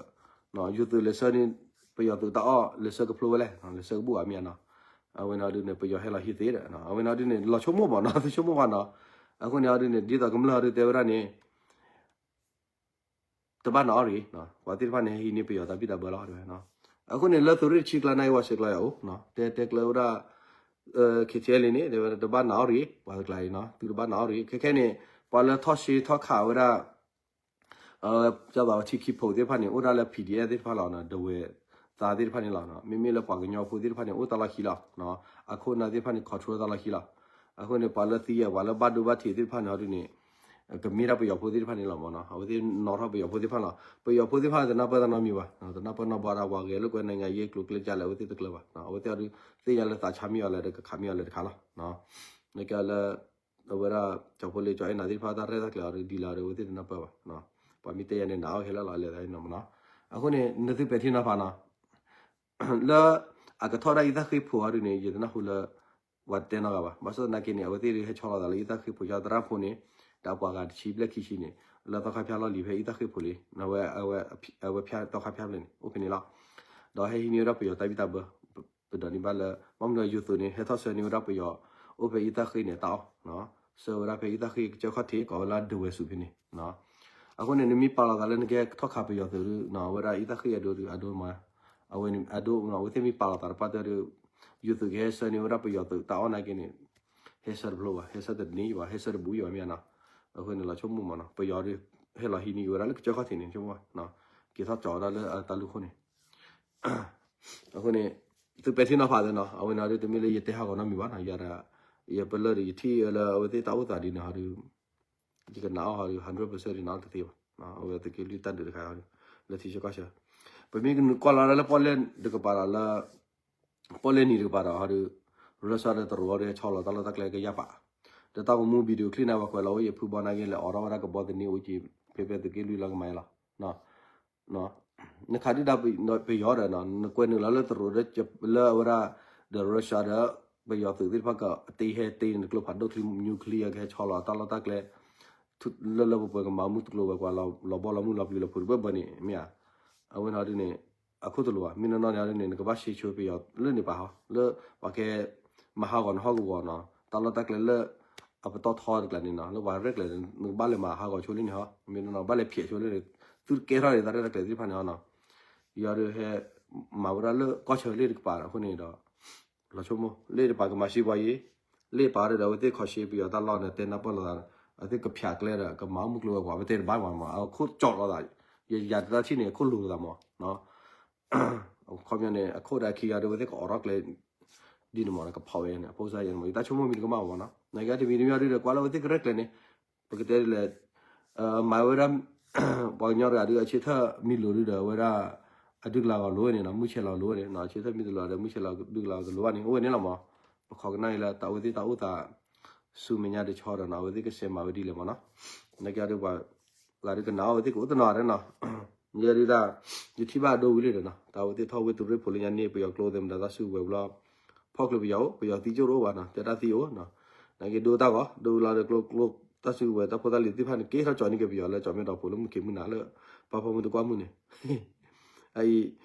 ယိၤသုးလဲၤဆှၢန့ၢ် ပယီၤသုးတၢ်အီၣ် လဲၤဆှၢကဖျိဝဲလဲၣ်, လဲၤဆှၢကဘူၣ်အမ့ၢ်ဧါနီၤ, အဝဲန့ၣ်အီၤဒုန့ၣ် ပယီၤဟဲလီၤဟံးသ့ဒီး အဝဲန့ၣ်အီၤဒုန့ၣ် လီၤဆိကမိၣ်မးနီၤ သုဆိကမိၣ်ဘၣ်နီၤ, အဃိန့ၣ်အီၤဒုန့ၣ် ဒ်သိးကမျၢၢ်အီၤဒုတဲဝဲဒၣ်န့ၣ် တဘၣ်နာ်အီၤတဂ့ၤ, ပှၤသ့ၣ်တဖၣ်န့ၣ် ဟဲဟံးန့ၢ်ပယီၤတၢ်ဘံၣ်တၢ်ဘၢလီၤတဲဝဲ, အဃိန့ၣ် လၢသုးရ့ၣ်တဆံကျါန့ၣ် ပှၤဆဲးကျိးယၤအိၣ်, တဲတဲကျၢၤဝဲဒၣ် KTLA န့ၣ် တဲဝဲတဘၣ်နာ်အီၤတဂ့ၤ, ပှၤတကျါအံၤနီၤ သုတဘၣ်နာ်အီၤတဂ့ၤ, ခဲခဲန့ၣ် ပှၤလၢထီၣ်ဆ့ထီၣ်ခးဝဲဒၣ် ကၠီသးဝဲထံခံဖုသ့ၣ်တဖၣ်န့ၣ် အိၣ်ဒၣ်လၢ PDF သ့ၣ်တဖၣ်လီၤ, ဒဝဲၢ်သးသ့ၣ်တဖၣ်န့ၣ်လီၤ, မ့မ့ၢ်လၢပှၤကညီဖိသ့ၣ်တဖၣ်န့ၣ် အိၣ်တၢ်လီၢ်ခံလီၤ, အခိၣ်အနၢ်သ့ၣ်တဖၣ်န့ၣ် control တၢ်လီၢ်ခံလီၤ, အဃိန့ၣ် ပှၤလၢသံယဲၢ် ပှၤလၢဘၣ်ဒိဘၣ်ထံးသ့ၣ်တဖၣ်န့ၣ်အီၤဒုန့ၣ် ကမ့ၢ်ဒၣ်ပယီၤဖိသ့ၣ်တဖၣ်န့ၣ်လီၤမးနီၤ, အဝဲသ့ၣ်နီၣ်ထီၣ်ပယီၤဖိသ့ၣ်တဖၣ်လီၤ, ပယီၤဖိသ့ၣ်တဖၣ်တနၢ်ပၢၢ်တၢ်နီတမံၤဘၣ်, တနၢ်ပၢၢ်နီတဘျီဒၣ် ပှၤဂဲၤလိာ်ကွဲနံၣ်ညါယ့ၢ်ကျိၤကျဲကၢ်လဲၣ် အဝဲသ့ၣ်တကျၢၤဘၣ်, အဝဲသ့ၣ်အီၤဒုးသ့ၣ်ညါလၢသးဆါမ့ၢ်အီၤလၢတခးမ့ၢ်အီၤလၢတခါလီၤ, နကလၢ အဝဲဒၣ် ကၠီဖိလ့ကၠီအဲၣ်နၤသ့ၣ်တဖၣ်တၢ်ရဲၣ်တၢ်ကျဲၤအီၤဒုးဒ်လဲၣ်ဒီး အဝဲသ့ၣ်တနၢ်ပၢၢ်ဘၣ်, ပှၤမ့ၢ်တဲယၤန့ၣ် နာ်အီၤခဲလၢာ်လီၤ လဲၤသးနီၤမးနီၤ, အဃိန့ၣ် နသုပဲာ်ထံနီၤဖးနီၤ လၢအကထီၣ်ဒၣ်အံသၣ်ဃ့ၢ်ဖိအီၤဒုန့ၣ် ယတနၢ်ဟူလၢ ပှၤတဲနီတဂၤဘၣ်, ဘၣ်ဆၣ်သနာ်က့န့ၣ် အဝဲသ့ၣ်ဒုးဟဲဆီလီၤသးလၢအံသၣ်ဃ့ၢ်ဖိ သရၣ်ဖိန့ၣ် ဒီးပှၤဂၤတဆံဘျဲၣ်ခံဆံန့ၣ် လၢသီခါဖၠၣ်လီၢ်လံၤဖဲအံသၣ်ဃ့ၢ်ဖိလံ, အဝဲ အဝဲဖၠၣ်သီခါဖၠၣ်ဖျၢၣ်န့ၣ် အိၣ်ဖဲန့ၣ်လီၤ, ဒီးဟဲဟံးန့ၢ်ဝဲဒၣ်ပယီၤတၢ်ဘံၣ်တၢ်ဘၢ ပဒိးန့ၢ်ဘၣ်လၢ ဘၣ်မနုၤယိၤသုးန့ၣ် ဟဲထီၣ်ဆှၢန့ၢ်ဝဲဒၣ်ပယီၤ အိၣ်ဖဲအံသၣ်ဃ့ၢ်န့ၣ်တၢ်အီၣ်, ဆှၢဝဲဒၣ်ဖဲအံသၣ်ဃ့ၢ်ကစၢၢ်ခီၣ်ထံး ကိးဝဲလၢဒဝဲၢ်စူၤဖဲန့ၣ်, အဃိန့ၣ် နမ့ၢ်ပာ်လီၤသးလၢနကဟဲထီၣ်ခးပယီၤသုးဒုး အဝဲဒၣ်အံသၣ်ဃ့ၢ်အဒိဒုး အဒိမး, အဝဲန့ၣ်အဒိ အဝဲသ့ၣ်မ့ၢ်ပာ်လီၤသးတပၣ်တၢၢ်ဒီး ယိၤသုးကဟဲဆှၢန့ၢ်ဝဲဒၣ်ပယီၤသုးတၢ်အီၣ်နာ်က့န့ၣ် ဟဲဆှၢတဖျိဘၣ်, ဟဲဆှၢတန့ၢ်ဘၣ်, ဟဲဆှၢတဘူးယံၤဘၣ်မ့ၢ်ဧါနီၤ, အဃိန့ၣ် လီၤဆိကမိၣ်မးနီၤ ပယီၤဒုး ဟဲလီၤဟံးန့ၢ်က့ၤဝဲဒၣ်လၢကစၢၢ်ခီၣ်ထံးန့ၣ် ဆိကမိၣ်ဘၣ်, က့ၤထီၣ်ကၠီၤဝဲဒၣ်လၢအတၢ်လူၢ်ခိၣ်န့ၣ် အဃိန့ၣ် သုပဲာ်ထံနီၤဖးသ့နီၤ, အဝဲန့ၣ်ဒုး တမ့ၢ်လၢယတဲဟးဂီၤနီတမံၤဘၣ်နီၤ, ယၤဒီး ယပလၢၢ်ဒီး ယထံၣ်လၢအဝဲသ့ၣ်တၢ်အိၣ်သးဒ်န့ၣ်ဟီဒုး ယကနာ်အီၤဟီဒုး hundred percent ဒုး နာ်အီၤတသ့ဘၣ်, အဝဲသုးက့လွံၢ်တၢ်ဒုးတခါဟီဒုး လၢထံဆၢကီၢ်ဆၢ ပမ့ၢ်ကနုာ်ကွၢ်လီၤဒၣ်လၢပီၣ်လဲၣ်တကပၤဒီးလၢ ပီၣ်လဲၣ်နံၤတကပၤဒီးဟီဒုး Russia ဒီးတရူးဟီဒုး ဟဲဆီလီၤတၢ်လီၢ်တၢ်ကျဲကယၢ်ပာ်, ဒီးတၢ်ကမူ video clip န့ၣ် ပှၤကွဲးလီၤအိၣ်ယဖုဘီနာ်က့လဲၤအိးထီၣ်ဝဲဒၣ်ကဘီသန့အိၣ်က့ၤ ဖဲဖဲသုးက့လွံၢ်လီၤကမၤအံၤလီၤ. နခးဒုၣ်ဒါပယီၤဒီးနီၤ နကွဲးနုာ်လီၤလၢတရူးဒီး လၢအဝဲဒၣ် ဒီး Russia ဒီး ပယီၤသုးသ့ၣ်တဖၣ်ကတ့ဟဲတ့နကျိဖးဒိၣ်ချံ nuclear ကဟဲဆီလီၤတၢ်လီၢ်တၢ်ကျဲ လၢလၢပှဲၤပှဲၤကမၤမုၢ်တကျိၤဝဲၤကွာ် လီၤဘီလီၤမုၢ်လီၤပျံၤလီၤဖုးတဘၢၣ်ဘၢၣ်န့ၣ် မ့ၢ်ဧါ. အဝဲန့ၣ်ဒုးန့ၣ် အခိၣ်တလိၤဘၣ် မ့ၢ်နီၢ်နီၢ်န့ၣ်ဒုးန့ၣ် နကဘၣ်ရှဲဆိပယီၤလၢန့ၣ်ပာ်ဟီ လၢပှၤကဲ မၤဟးဂီၤနဟီၣ်ကဝီၤနီၤ တၢ်လီၢ်တၢ်ကျဲလၢ အပတီၢ်ထီတကျဲန့ၣ်နီၤ လၢပှၤရဲၣ်ကျဲၤ နကဘၣ်လဲၤမၤဟးဂီၤဆိလၢန့ၣ်ဟီ မ့ၢ်နီၢ်နီၢ် ဘၣ်လဲၤဖျဲးဆိလၢန့ၣ် သုတကဲထီၣ်န့ၣ် တၢ်ရဲၣ်တၢ်ကျဲၤသ့ၣ်တဖၣ်န့ၣ်ဟီနီၤ ယီၤဒုးဟဲ မၤဝဲဒၣ်လၢကီၢ်ဆၢလ့ၣ်တကပၤဒီး အဃိန့ၣ်ဒီး လီၤဆိကမိၣ် လ့ၣ်တပၤကမၤရှဲပှၤယံၤ လ့ၣ်ပာ်ဒီး အဝဲသ့ၣ်ခီၣ်ရှဲပယီၤတၢ်လီၢ်န့ၣ် တဲနၢ်ပၢၢ်လိာ်သး အဝဲသ့ၣ်ကဖျးကျဲဒီး ကမၤအီၣ်မုၢ်ကျိၤဝဲၤကွာ် အဝဲသ့ၣ်တဘၣ်မၤမး အခိၣ်ကၠီလိာ်သး ယၤတတၢ်ထံၣ်န့ၣ် အခိၣ်လိၤလိာ်သးမး ခီပညီန့ၣ် အခိၣ်ဒီးခံဂၤဒီး အဝဲသ့ၣ်ကအိးထီၣ်ကျဲ ဒ်န့ၣ်မး ကဖီးဝဲန့ၣ် အဖိစါယဲန့ၣ်မး ယတၢ်ဆိကမိၣ်မံၤတကမၣ်မးနီၤ နကဲတမံၤတမံၤအီၤဒုးဒီး ကွၢ်လၢအဝဲသ့ၣ်ကရဲၣ်ကျဲၤန့ၣ် ပကတဲဒ်လဲၣ် မၤဝဲဒၣ် ပှၤကညီတဂၤဒုး အဆၢထၢၣ်မံလိာ်ဒုးဒီး အဝဲဒၣ် အဒုၣ်ကလၤဂီၤလိာ်ဝဲန့ၣ်နီၤ မုၢ်ဆဲးလီၤလိာ်ဝဲန့ၣ်နီၤ အဆၢထၢၣ်မံတလီၤဒီး မုၢ်ဆဲးလီၤဒုၣ်ကလၤဂီၤတလိာ်ဘၣ်န့ၣ် အိၣ်ဝဲန့ၣ်လီၤမး ပခိးကနၣ်အံၤလၢ တၢ်အဝဲသ့ၣ်တၢ်အိၣ်သး ဆူမဲာ်ညါတဆီဒီးနီၤ အဝဲသ့ၣ်ကစဲးမၤဝဲဒ်လဲၣ်မးနီၤ နကဲဒုးပှၤ ဂၤဒုးကနၣ်အဝဲသ့ၣ်ကအိၣ်တနီၤဒီးနီၤ ယဲဒုးတၢ် ယထံၣ်ဘၣ်အဒိဝံၤလံဒီးနီၤ တၢ်အဝဲသ့ၣ်ထီၣ်ဝ့ၢ်သုးရ့ၣ်ဖိးလၢညါန့ၣ် ပယီၤကျိသ့ၣ်မတၤတၢ်စုကဝဲၤဘျီ ဖီၣ်ချၢပယီၤအိၣ် ပယီၤသံကၠိၣ်တအိၣ်ဘၣ်နီၤ တဲတၢ်သံအိၣ်နီၤ နကဲဒိတၢ်ဂီၤ ဒိလီၤဒီးကျိကျိ တၢ်စုကဝဲၤတၢ်ဖိတၢ်လံၤသ့ၣ်တဖၣ်န့ၣ် က့ၤထီၣ်ကၠီၤန့ၢ်က့ၤပယီၤလၢကၠီၤမဲာ်ဒီးဖိးလၢမုၢ်ခံမုၢ်နၤလၢ ပှၤဖီမုၢ်တကွၢ်မုၢ်န့ၣ် အံၤ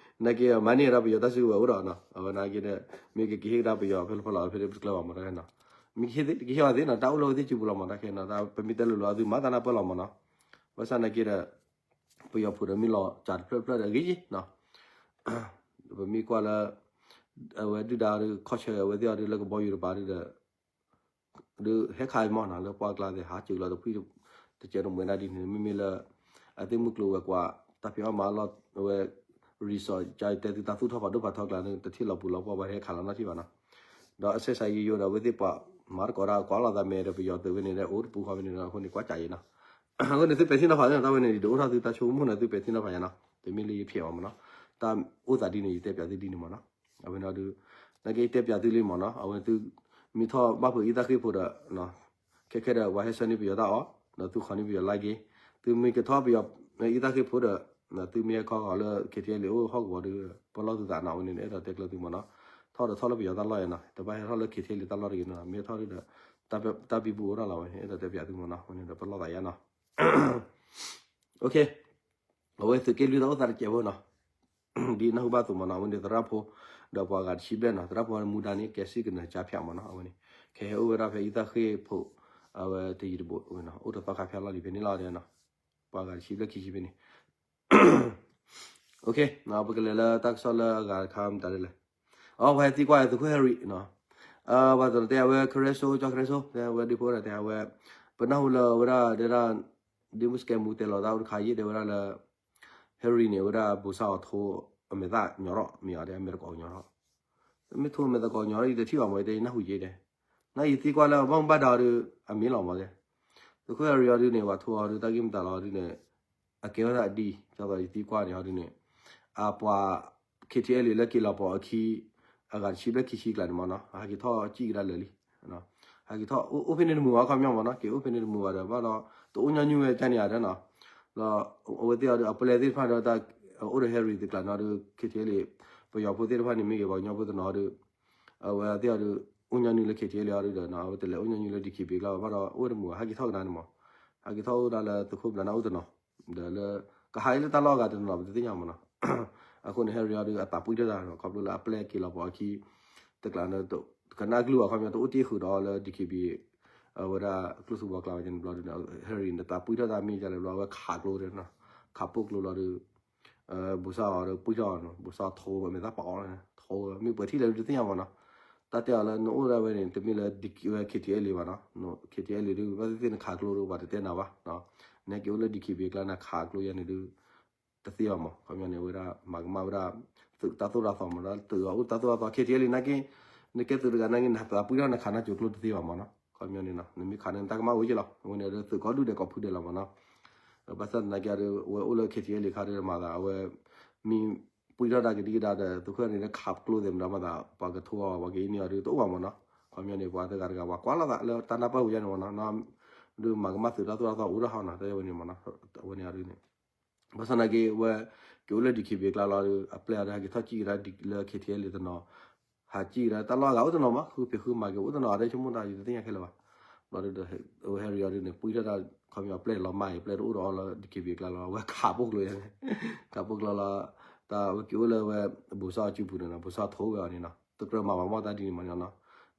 နကဲမၤန့ၢ်ဒၣ်ပယီၤတၢ်စုကဝဲၤအိၣ်ဒီးနီၤ အဝဲနာ်က့ဒီး မ့ၢ်ကက့ၤဟ့ၣ်ကဒါပယီၤဖဲလဲၣ်ဖဲလဲၣ်အီၤဖဲလဲၣ်တကျၢၤဘၣ်မးတခါနီၤ မ့ၢ်ကဟ့ၣ်သ့ တကဟ့ၣ်အီၤသ့နီၤ တၢ်အိၣ်လၢဝဲသ့ၣ်စုပူၤလီၤမးတခါနီၤ တၢ်ပမ့ၢ်တဲလိၤလိၤအသုမၤသးနၢ်ပၢၢ်လီၤမးနီၤ ဘၣ်ဆၣ်နာ်က့ဒီး ပယီၤဖိးဒီးမ့ၢ်လီၤစှၤတဖျၢၣ်တဖျၢၣ်ဒီးအဂ့ၤနီၤ ပမ့ၢ်ကွၢ်လၢ အဝဲဒုၣ်ဒါဒုး ခီၣ်ဆၢအဝဲသ့ၣ်အီၤဒုးလၢကဘီယူၤတပၤဒုးဒီး ဒုးဟဲခးအံၤမးနီၤ လၢပှၢ်ကျါသ့ၣ် ဟးစၢၤလီၤတဖှံၣ် တကဲးတမှဲၤဒၣ်ဒ်န့ၣ် မ့မ့ၢ်လၢ အသ့ၣ်မုၢ်ကျိၤဝဲၤကွာ် တၢ်ဖံးအီၣ်မၤအီၣ်လီၤ အဝဲ resort ကတဲသုတၢ်သူၣ်ထီၣ်ဖးဒိၣ်ဖးထီကျါန့ၣ် တထံၣ်လီၤပူၤလီၤပှီၢ်ဘၣ် တဟဲခးလီၤနီတထံၣ်ဘၣ်နီၤ ဒီးအဆဲးစးယိယိဒီး အဝဲသ့ၣ်ပှၤမၤသကိးတၢ်ကွၢ်လီၤသးမဲာ်ဒီး ပယီၤသုးဝဲန့ၣ်ဒီး အိၣ်တပူၤဃီဝဲန့ၣ်ဒီး အဃိန့ၣ် ကွၢ်ကးယံၤနီၤ အဃိန့ၣ် သုပဲာ်ထံနီၤဖးသ့နီၤ တၢ်ဝဲန့ၣ် ယတအိၣ်ထီၣ်သုတၢ်ဆိကမိၣ်န့ၣ် သုပဲာ်ထံနီၤဖးယၤနီၤ တမ့ၢ်လၢယဖျဲးဘၣ်မးနီၤ တၢ်အိၣ်သးဒ်န့ၣ် ယတဲပၠးသုဒ်န့ၣ်မးနီၤ အဝဲန့ၣ်ဒုး နာ်က့ယတဲပၠးသုလံမးနီၤ အဝဲသု မ့ၢ်ထီၣ်ဘၣ်ဖုးအံသၣ်ဃ့ၢ်ဖိးဒီး ခဲခဲဒီး ပှၤဟဲဆှၢန့ၢ်ပယီၤတၢ်အီၣ် ဒီးသုဃီၤန့ၢ်ပယီၤလါက့ သုမ့ၢ်ကထီၣ်ပယီၤအံသၣ်ဃ့ၢ်ဖိးဒီး သုမ့ၢ်ဟဲခီဂီၤလၢ KTLA အိၣ်ဟီၣ်ကဝီၤဒီး ပလီၢ်သုသးနီၤ အဝဲန့ၣ် အဲၣ်ဒိးတဲကျၢၤသုမးနီၤ ထီၣ်ဒီးထီၣ်လၢပယီၤတၢ်လီၢ်ယၤနီၤ တဘၣ်ဟဲထီၣ်လၢ KTLA တၢ်လီၢ်တဂ့ၤနီၤ မ့ၢ်ထီၣ်ဒီး တၢ်ဘံဘူအိၣ်ထီၣ်လီၤဝဲ အဲၣ်ဒိးတဲပၠးသုမးနီၤ အဝဲန့ၣ်ဒီးပလီၢ်သးယါနီၤ OK အဝဲသုးက့လွံၢ်တၢ်အိၣ်သးတကဲးဖိနီၤ ဒ်နၢ်ဟူဘၣ်အသိးမးနီၤ အဝဲန့ၣ်သရၣ်ဖိ ဒီးပှၤဂၤတဆံဘျဲၣ်နီၤ သရၣ်ဖိမူဒါန့ၣ် ကဲစံၣ်ကနၢၤကၠါဖၠးမးနီၤ အဝဲန့ၣ် ခဲဟဲအိၣ်ဝဲဒၣ်ဖဲအံသၣ်ဃ့ၢ်ဖိး အဝဲတယံၤတဘူးဝဲနီၤ အိၣ်တသီခါဖၠးလီၢ်လံၤဖဲန့ၣ်လီၤဒီးနီၤ ပှၤဂၤတဆံဘျဲၣ်ခံဆံဖဲန့ၣ် ပကလဲၤလၢတၢ်ကစီၣ်လၢအဂၤတခါမတၤဒ်လဲၣ် အဝဲသံကွၢ်သုးခိၣ်ဟဲရံၤနီၤ ပှၤတနီၤတဲအဝဲ ခရဲစိ ကၠီခရဲစိ တဲအဝဲဒုးဖိဒီးတဲအဝဲ ပနၢ်ဟူလၢအဝဲဒၣ်တဲဒၣ် ဒ့မုၣ်စကဲမူတဲလီၤတၢ်အိၣ်တခါ ယဲၢ်တဲဝဲဒၣ်လၢ ဟဲရံၤန့ၣ် အဝဲဒၣ်ဘိးစၢ်အီၤထိအမဲာ်သၣ်ညီရီၣ် မ့ၢ်အီၤတဲအမဲာ်တကိးညီရီၣ် မ့ၢ်ထိအမဲာ်သကိးညီရီၣ် ယတထံၣ်ဘၣ်မး ယတဲယနၢ်ဟူယဲတဲ နယသံကွၢ်လၢအဘၣ်မူဘၣ်ဒါအီၤဒုး အမ့ၢ်လီၤမးတဲ သုးခိၣ်ဟဲရံၤအီၤဒုးန့ၣ် ပှၤထိအီၤဒုးတၢ်ဂ့ၢ်မတၤလီၤဒုးန့ၣ် အကဲဝဲဒၣ်အဒံ ကၠီသီယသံကွၢ်န့ၣ်အီၤဒုးန့ၣ် အပှၤ KTLA လၢက့ၤလီၤပီၤအခံ အဂၤတဆံဘျဲၣ်ခံဆံကျါန့ၣ်မးနီၤ ဟးက့ၤထီၣ်စံၣ်ကဒါလၢာ်လံ ဟဲက့ၤထီၣ်အိၣ်ဖဲန့ၣ်တမုာ်ဘၣ် ခီပညီမးနီၤ က့ၤအိၣ်ဖဲန့ၣ်တမုာ်ဘၣ်ဒီး ဘၣ်ဒီး တအိၣ်ညီနုၢ်ဝဲကန့ၣ်ဧါဒီးနီၤ ဒီးအဝဲသ့ၣ်အီၤဒုး အပျဲၢ်သ့ၣ်တဖၣ်ဒီးတၢ်အိၣ်ဒီးဟဲရံၤသ့ၣ်ကျါန့ၣ်အီၤဒုး KTLA ပယီၤဖိသ့ၣ်တဖၣ်န့ၣ် မ့ၢ်ဂ့ၤပှၤကညီဖိတနီၤအီၤဒုး အဝဲသ့ၣ်အီၤဒုး အိၣ်ညီနုၢ်လၢ KTLA အီၤဒုးဒီးနီၤ အဝဲတလဲၤအိၣ်ညီနုၢ်လၢ DKBA ကျါဘၣ် ဘၣ်ဒီးအိၣ်တမုာ်ဘၣ် ဟဲက့ၤထီၣ်ကဒါန့ၣ်မး ဟဲက့ၤထီၣ်အိၣ်ဒၣ်လၢသုးခိၣ်ဘျးနၢ်အိၣ်တနီၤ ဒီးလၢ ကဟးအံၤလၢတၢ်လီၢ်အဂၤတနီၤနီၤ ပတသ့ၣ်ညါမးနီၤ အဃိန့ၣ် ဟဲရံၤအီၤဒုး အသးပှံၢ်ထီၣ်တၢ် ခီဖျိလၢအပျဲၢ်က့ၤလီၤပီၤအခံ တကျါန့ၣ် ကနၣ်ကလုၢ်ဘၣ် ခီပညီတအိၣ်တ့ၢ်ဃုာ်ဒီးလၢ DKBA အဝဲဒၣ်ကျိၣ်စူၤဘီကျါဝဲန့ၣ်ဘျီဒုး ဟဲရံၤန့ၣ် သးပှံၢ်ထီၣ်တၢ်မ့ၢ်ဒ်လဲၣ်ဘျီ အဝဲခးကျိတနီၤ ခးပိာ်ကျိလီၤဒုး ဘိးစၢ်အီၤဒီးပှံၢ်ထီၣ်နီၤ ဘိးစၢ်ထိမဲာ်သၣ်ပာ်အီၤ ထိမ့ၢ်ပှဲၤထံၣ်လဲၣ်ဒုးတသ့ၣ်ညါမးနီၤ တၢ်တဲအီၤလၢနအိၣ်ဒၣ်ဝဲန့ၣ် တမ့ၢ်လၢ ဝဲ KTLA ဘၣ်နီၤ KTLA ဒုး ဘၣ်သ့ၣ်သ့ၣ်နခးကျိဒုး ပှၤတတဲနၤဘၣ် နဟဲက့ၤအိၣ်လၢ DKBA ကျါ နခးကျိယဲန့ၣ်ဒုး တသ့ဘၣ်မး ခီပညီန့ၣ် အဝဲဒၣ် မၤကမၣ်ဝဲဒၣ် သုးတၢ်သိၣ်တၢ်သီမး ဒီးသုးအအိၣ်တၢ်သိၣ်တၢ်သီ KTLA နာ်က့ နကဲသုးတဂၤနာ်က့ နသးပှံၢ်ထီၣ်နခးနၢ်ကၠိကျိတသ့ဘၣ်မးနီၤ ခီပညီန့ၣ်နီၤ နမ့ၢ်ခးန့ၣ် နတၢ်ကမၣ်ဝဲက့လီၤ အဝဲန့ၣ်ဒီးသုးကီၢ်ဒူၣ်ဒဲးကီၢ်ဖုဒဲးလီၤမးနီၤ ဘၣ်ဆၣ်သနာ်က့ဒီး အဝဲအိၣ်လၢ KTLA ခါဒီးမၤသး အဝဲ မ့ၢ်ပှံၢ်ထီၣ်တၢ်ကဒံကဒါဒီး သုးခိၣ်န့ၣ် ခးကျိသ့ၣ်မတၤမၤသး ပှၤကထိအီၤ ပှၤကအံၤန့ၢ်အီၤဒုးတအိၣ်ဘၣ်မးနီၤ ခီပညီန့ၣ် ပှၤတဂၤတဂၤ ပှၤကွၢ်လိာ်သးလၢတၢ်နၢ်ပၢၢ်ပူၤယါန့ၣ်မ့ၢ်နီၤ, ဒုးမၤကမၣ်သုးတၢ်သိၣ်တၢ်သီအိၣ်ဒီးဟီနီၤ, တဲဝဲန့ၣ်မ့ၢ်နီၤ, အဝဲန့ၣ်ဒုးန့ၣ် ဘၣ်ဆၣ်နာ်က့ဝဲ က့ၤအိၣ်လၢ ဒီက့ဘ့ၣ် ကျါလီၤဒီး အပျဲၢ်အီၤဒီး ဟဲက့ၤထီၣ်ကံၣ်ကဒါလၢ ခ့ထံအဲလ့ တနီၤ, ဟးကံၣ်ကဒါ တၢ်လီၢ်အဂၤအိၣ်တနီၤမး ဃုဖံးဃုမၤက့ၤအိၣ်တနီၤ အါတဆိကမိၣ်တၢ် ယတသ့ၣ်ညါခဲလၢာ်ဘၣ်. ဘျီဒီး ဟဲရံၤအီၤဒုးန့ၣ် ပှံထီၣ်တၢ် ခီပညီအပျဲၢ်လီၤမၢ်အံၤ အပျဲၢ်တအိၣ်ဒီးအီၤလၢ ဒီက့ဘ့ၣ် ကျါလီၤ အဝဲခးပိာ်ကျိၤယါန့ၣ်, ခးပိာ်ကျိၤလီၤ, တၢ်ဝဲက့ၤအိၣ်လၢဝဲ ဘိးစၢ်အစုပူၤန့ၣ်နီၤ, ဘိးစၢ်ထိဝဲအီၤန့ၣ်နီၤ, တကြၢးမၤဘၣ်မီၢ်တၢ်ဒ်န့ၣ်မ့ၢ်နီၤ,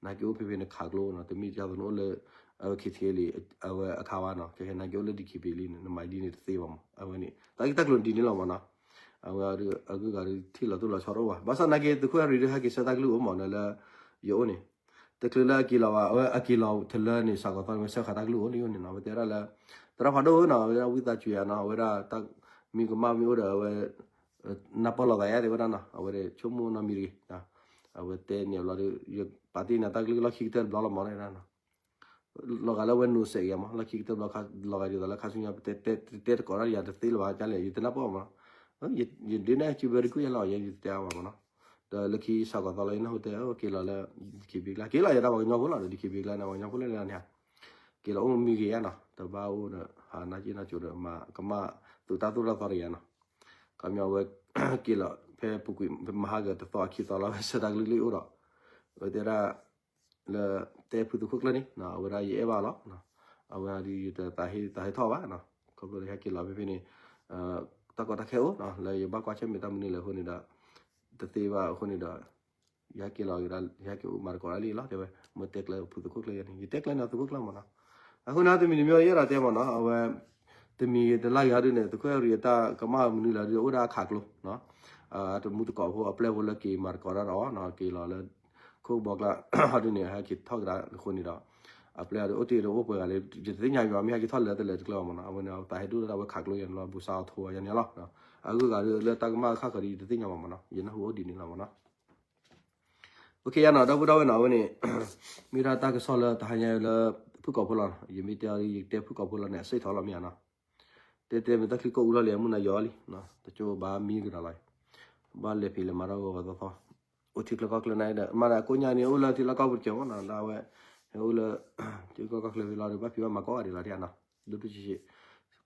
နာ်က့အိၣ်ဖဲဖဲန့ၣ်ခးကျိနီၤ, တမ့ၢ်ဒ်သိးနအိၣ်လၢ အဝဲ ခ့ထံအဲလ့ အဝဲအခါဝဲနီၤ, ခဲခဲနာ်က့အိၣ်လၢ ဒီက့ဘ့ၣ် လံန့ၣ် နမၤဒ်န့ၣ်တသ့ဘၣ်မး, အဝဲန့ၣ် တၢ်ဂ့ၢ်တၢ်ကျိၤဒ်န့ၣ်လီၤမ့ၢ်နီၤ, အဝဲအဂုၤအဂၤဒုးထံၣ်လီၤတိၢ်လီၤဆီတအိၣ်ဘၣ်, ဘၣ်ဆၣ်နာ်က့သုးခိၣ်ဟဲရံၤဒုး ဟဲက့ၤဆှၢတၢ်ကလုၢ်အိၣ်မးနီၤ လၢယအိၣ်န့ၣ်, တချုးလၢအက့ၤလီၤဘၣ်, အဝဲအက့ၤလီၤတလၢန့ၣ် စးကီးသီန့ၣ် ဝဲဆှၢဃာ်တၢ်ကလုၢ်အိၣ်လံအိၣ်န့ၣ်နီၤ, ဝဲတဲဒၣ်လၢ သရၣ်ဖးဒိၣ်ဧၢနီၤ, အဝဲဒၣ်ဝံသးစူၤယါနီၤ, အဝဲဒၣ်တၢ်မံကမၣ်မ့ၢ်အိၣ်ဒီး အဝဲ နၢ်ပၢၢ်လိာ်သးယါတဲဝဲဒၣ်နီၤ, အဝဲဒၣ်ဆိကမိၣ်နီတမံၤတဂ့ၤ, အဝဲတဲန့ၣ်ဘျီဒီး ယပာ်တ့ၢ်နၤတၢ်ကလုၢ်လီၢ်ခံကတၢၢ်တဘျီလီၤမး တဲဒၣ်နီၤ, လီၤဂာ်လၢအဝဲနိးစဲးက့ၤမး လီၢ်ခံကတၢၢ်တဘျီ လီၤဂာ်ဒ်သိးလၢခါဆူညါ ပတဲတဲတကိးတၢ်ဒီးယၤတသ့လၢၤဘၣ် ကလဲၣ် ယတနၢ်ပၢၢ်မး, ယဒ့နၢ်စူဘဲတကုၢ်ယဲလီၤ ယဲယတတဲအါဘၣ်မးနီၤ, ဒီးလၢခံစးကီးသီလီၤ ယနၢ်ဟူတဲ က့ၤလီၤလၢ ဒီက့ဘ့ၣ် ကျါ က့ၤလီၤယဲဒၣ်ပှၤကညီဖိလီၤဒီး ဒီက့ဘ့ၣ် ကျါန့ၣ် ပှၤကညီဖိလၢန့ၣ် က့ၤလီၤအိၣ်မံဂ့ၤယါနီၤ, တဘၣ်အိၣ်ဒီး ဟးနၢ်က့နၢ်ကိၤဒီး မၤကမၣ်သုးတၢ်သိၣ်တၢ်သီတယါနီၤ, ခီပညီဝဲ က့ၤလီၤဖဲပူၤကွံာ် ဖဲမဟါကတသီအခံသီလီၤ ဝဲဆှၢတၢ်ကလုၢ်လံအိၣ်ဒီး ဝဲတဲဒၣ် လၢတဲဖုသုးခိၣ်ကျၢၢ်န့ၣ် အဝဲဒၣ်ယအဲၣ်ဘၣ်လီၤ, အဝဲဒၣ်ဒုးယတသးဟ့ထီၣ်ဘၣ်, ခီဖျိလၢဟဲက့ၤလီၤဖဲဖဲန့ၣ် တၢ်ကီတၢ်ခဲအိၣ် လၢယဘၣ်ကွၢ်ဆၢၣ်မဲာ်တၢ်မနုၤလဲၣ်အဃိန့ၣ်ဒီး တသ့ဘၣ်အဃိန့ၣ်ဒီး ယဟဲက့ၤလီၤကဒါ ယဟဲက့ၤအိၣ်မၤသကိးတၢ်လံလီၤ တဲဝဲ, မ့ၢ်တဲကျဲဖုသုးခိၣ်ကျၢၢ်ယါန့ၣ် ယတဲကျဲန့ၣ်သုးခိၣ်ကျၢၢ်မးနီၤ, အဃိန့ၣ်တမံၤတမံၤယအဲၣ်ဒိးတဲမးနီၤ အဝဲ တမံၤတလါက့ၤဟီဒုးန့ၣ် သုးခိၣ်အဲၣ်ရံၤအတၢ်ကမၣ်မနုၤလဲၣ်ဒုး အိၣ်ဒၣ်အခးကျိ တမူတကိးဖိအပျဲၢ်ဖိလၢက့ၤမၤသကိးတၢ်ဒီးအီၤနီၤ က့ၤလီၤလၢ ခိၣ်ဘီကျါ ဟီဒုးန့ၣ် ဟဲက့ၤထီၣ်ကဒါအဃိန့ၣ်ဒီး အပျဲၢ်အီၤဒုးအိၣ်တ့ၢ်ဒီးအိၣ်ပှဲၤဂၤလၢ ယတသ့ၣ်ညါယွၤမ့ၢ်ဟဲက့ၤထီၣ်လၢတလၢာ်တကျဲဘၣ်မးနီၤ အဝဲန့ၣ် သးဟဲဒိၣ်ဒၣ်ဝဲခးကျိယါန့ၣ်လီၤ ဘိးစၢ်အီၤထိယါန့ၣ်လီၤ, အဂုၤအဂၤဒုးလၢတၢ်ကမၣ်အခါခီဒုး ယတသ့ၣ်ညါဘၣ်မးနီၤ ယနၢ်ဟူအိၣ်ဒ်န့ၣ်လီၤမးနီၤ အိၣ်ခ့ယါနီၤ ဒီပုၢ်ဒီဝဲၢ်နီၤ အဝဲန့ၣ် မ့ၢ်ဒၣ်တၢ်ကစီၣ်လၢတဟါညါလၢ ဖုၣ်ကိာ်ဖိလီၤနီၤ ယမ့ၢ်တဲအီၤဒ် ယတဲဖုၣ်ကိာ်ဖိလီၤန့ၣ် အစ့ၣ်ထီၣ်လီၤမ့ၢ်ဧါနီၤ တဲတဲမ့ၢ်တၢ်ချံကိၣ်အူလီၤလံ အမုၢ်နၤယီၤလံ တကၠိဘၣ်မံကဒီးလီၤ ဘၣ်လဲၤဖံးလဲၤမၤထီၣ်ဂီၤဂီၤသီသီ အိၣ်ထံကျၢၢ်ကီၢ်ကျၢၢ်န့ၣ်ဒီး မ့ၢ်ဒၣ်ကိးညါန့ၣ် အိၣ်လၢထံလီၢ်ကီၢ်ပူၤတက့ၢ်မ့ၢ်နီၤ ဒၣ်ဝဲ ဟဲအိၣ်လၢ ထံကီၢ်ကီၢ်ကျၢၢ်ဖဲလီၤဒီး ဘၣ်ဖံးဘၣ်မၤကိးဂၤဒဲးလီၤဒ်နီၤ ဒိၣ်ဒိၣ်ဆံးဆံး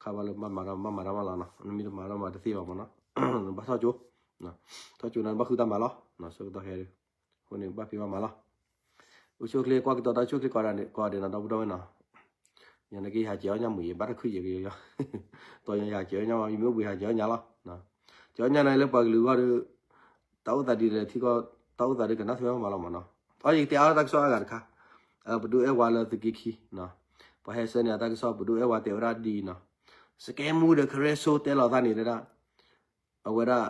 ခါဘၣ်လၢမၤမၤတၢ်မၤမၤတၢ်မၤလီၤနီၤ နမ့ၢ်တမၤတၢ်မၤတသ့ဘၣ်မ့ၢ်နီၤ ဘၣ်ထီၣ်ကၠိ ထီၣ်ကၠိန့ၣ် ဘၣ်ဃုတၢ်မၤလီၤ ဆၢကတီၢ်ခဲအံၤ အဃိန့ၣ် ဘၣ်ဖံးဘၣ်မၤလီၤ အိၣ်ဆူၣ်အိၣ်ချ့ကွၢ်ကတီၤတၢ်အိၣ်ဆူၣ်အိၣ်ချ့ကိးဂၤဒဲးနီၤ ဒီပုၢ်ဒီဝဲၢ်နီၤ ယနာ်က့ယဟးကဲအီၣ်ညါမုာ်ယဲ ဘၣ်တခုယဲကယီယီ တီယဟးကဲအီၣ်ညါမး ယမ့ၢ်အိၣ်ဘှံးဟးကဲအီၣ်ညါလီၤ ကဲအီၣ်ညါန့ၣ်လၢပှၤကလုာ်ဂီၢ်ဒီး တၢ်အိၣ်သးဒ်လဲၣ်ထံကီၢ် တၢ်အိၣ်သးဒ်ကနၣ်ထွဲမးလီၤမးနီၤ အီယကတဲအါတၢ်ကစီၣ်အါဂၤတခါ ပဒိၣ်အဲၣ်ဝါလၢသုးက့ခံနီၤ ပှၤဟဲဆှၢန့ၢ်အတၢ်ကစီၣ် ပဒိၣ်အဲၣ်ဝါတဲဝဲဒၣ်ဒ်အံၤနီၤ စကဲမူဒီးခရဲစိတဲလီၤသးန့ၣ်ဒၣ် အဝဲဒၣ်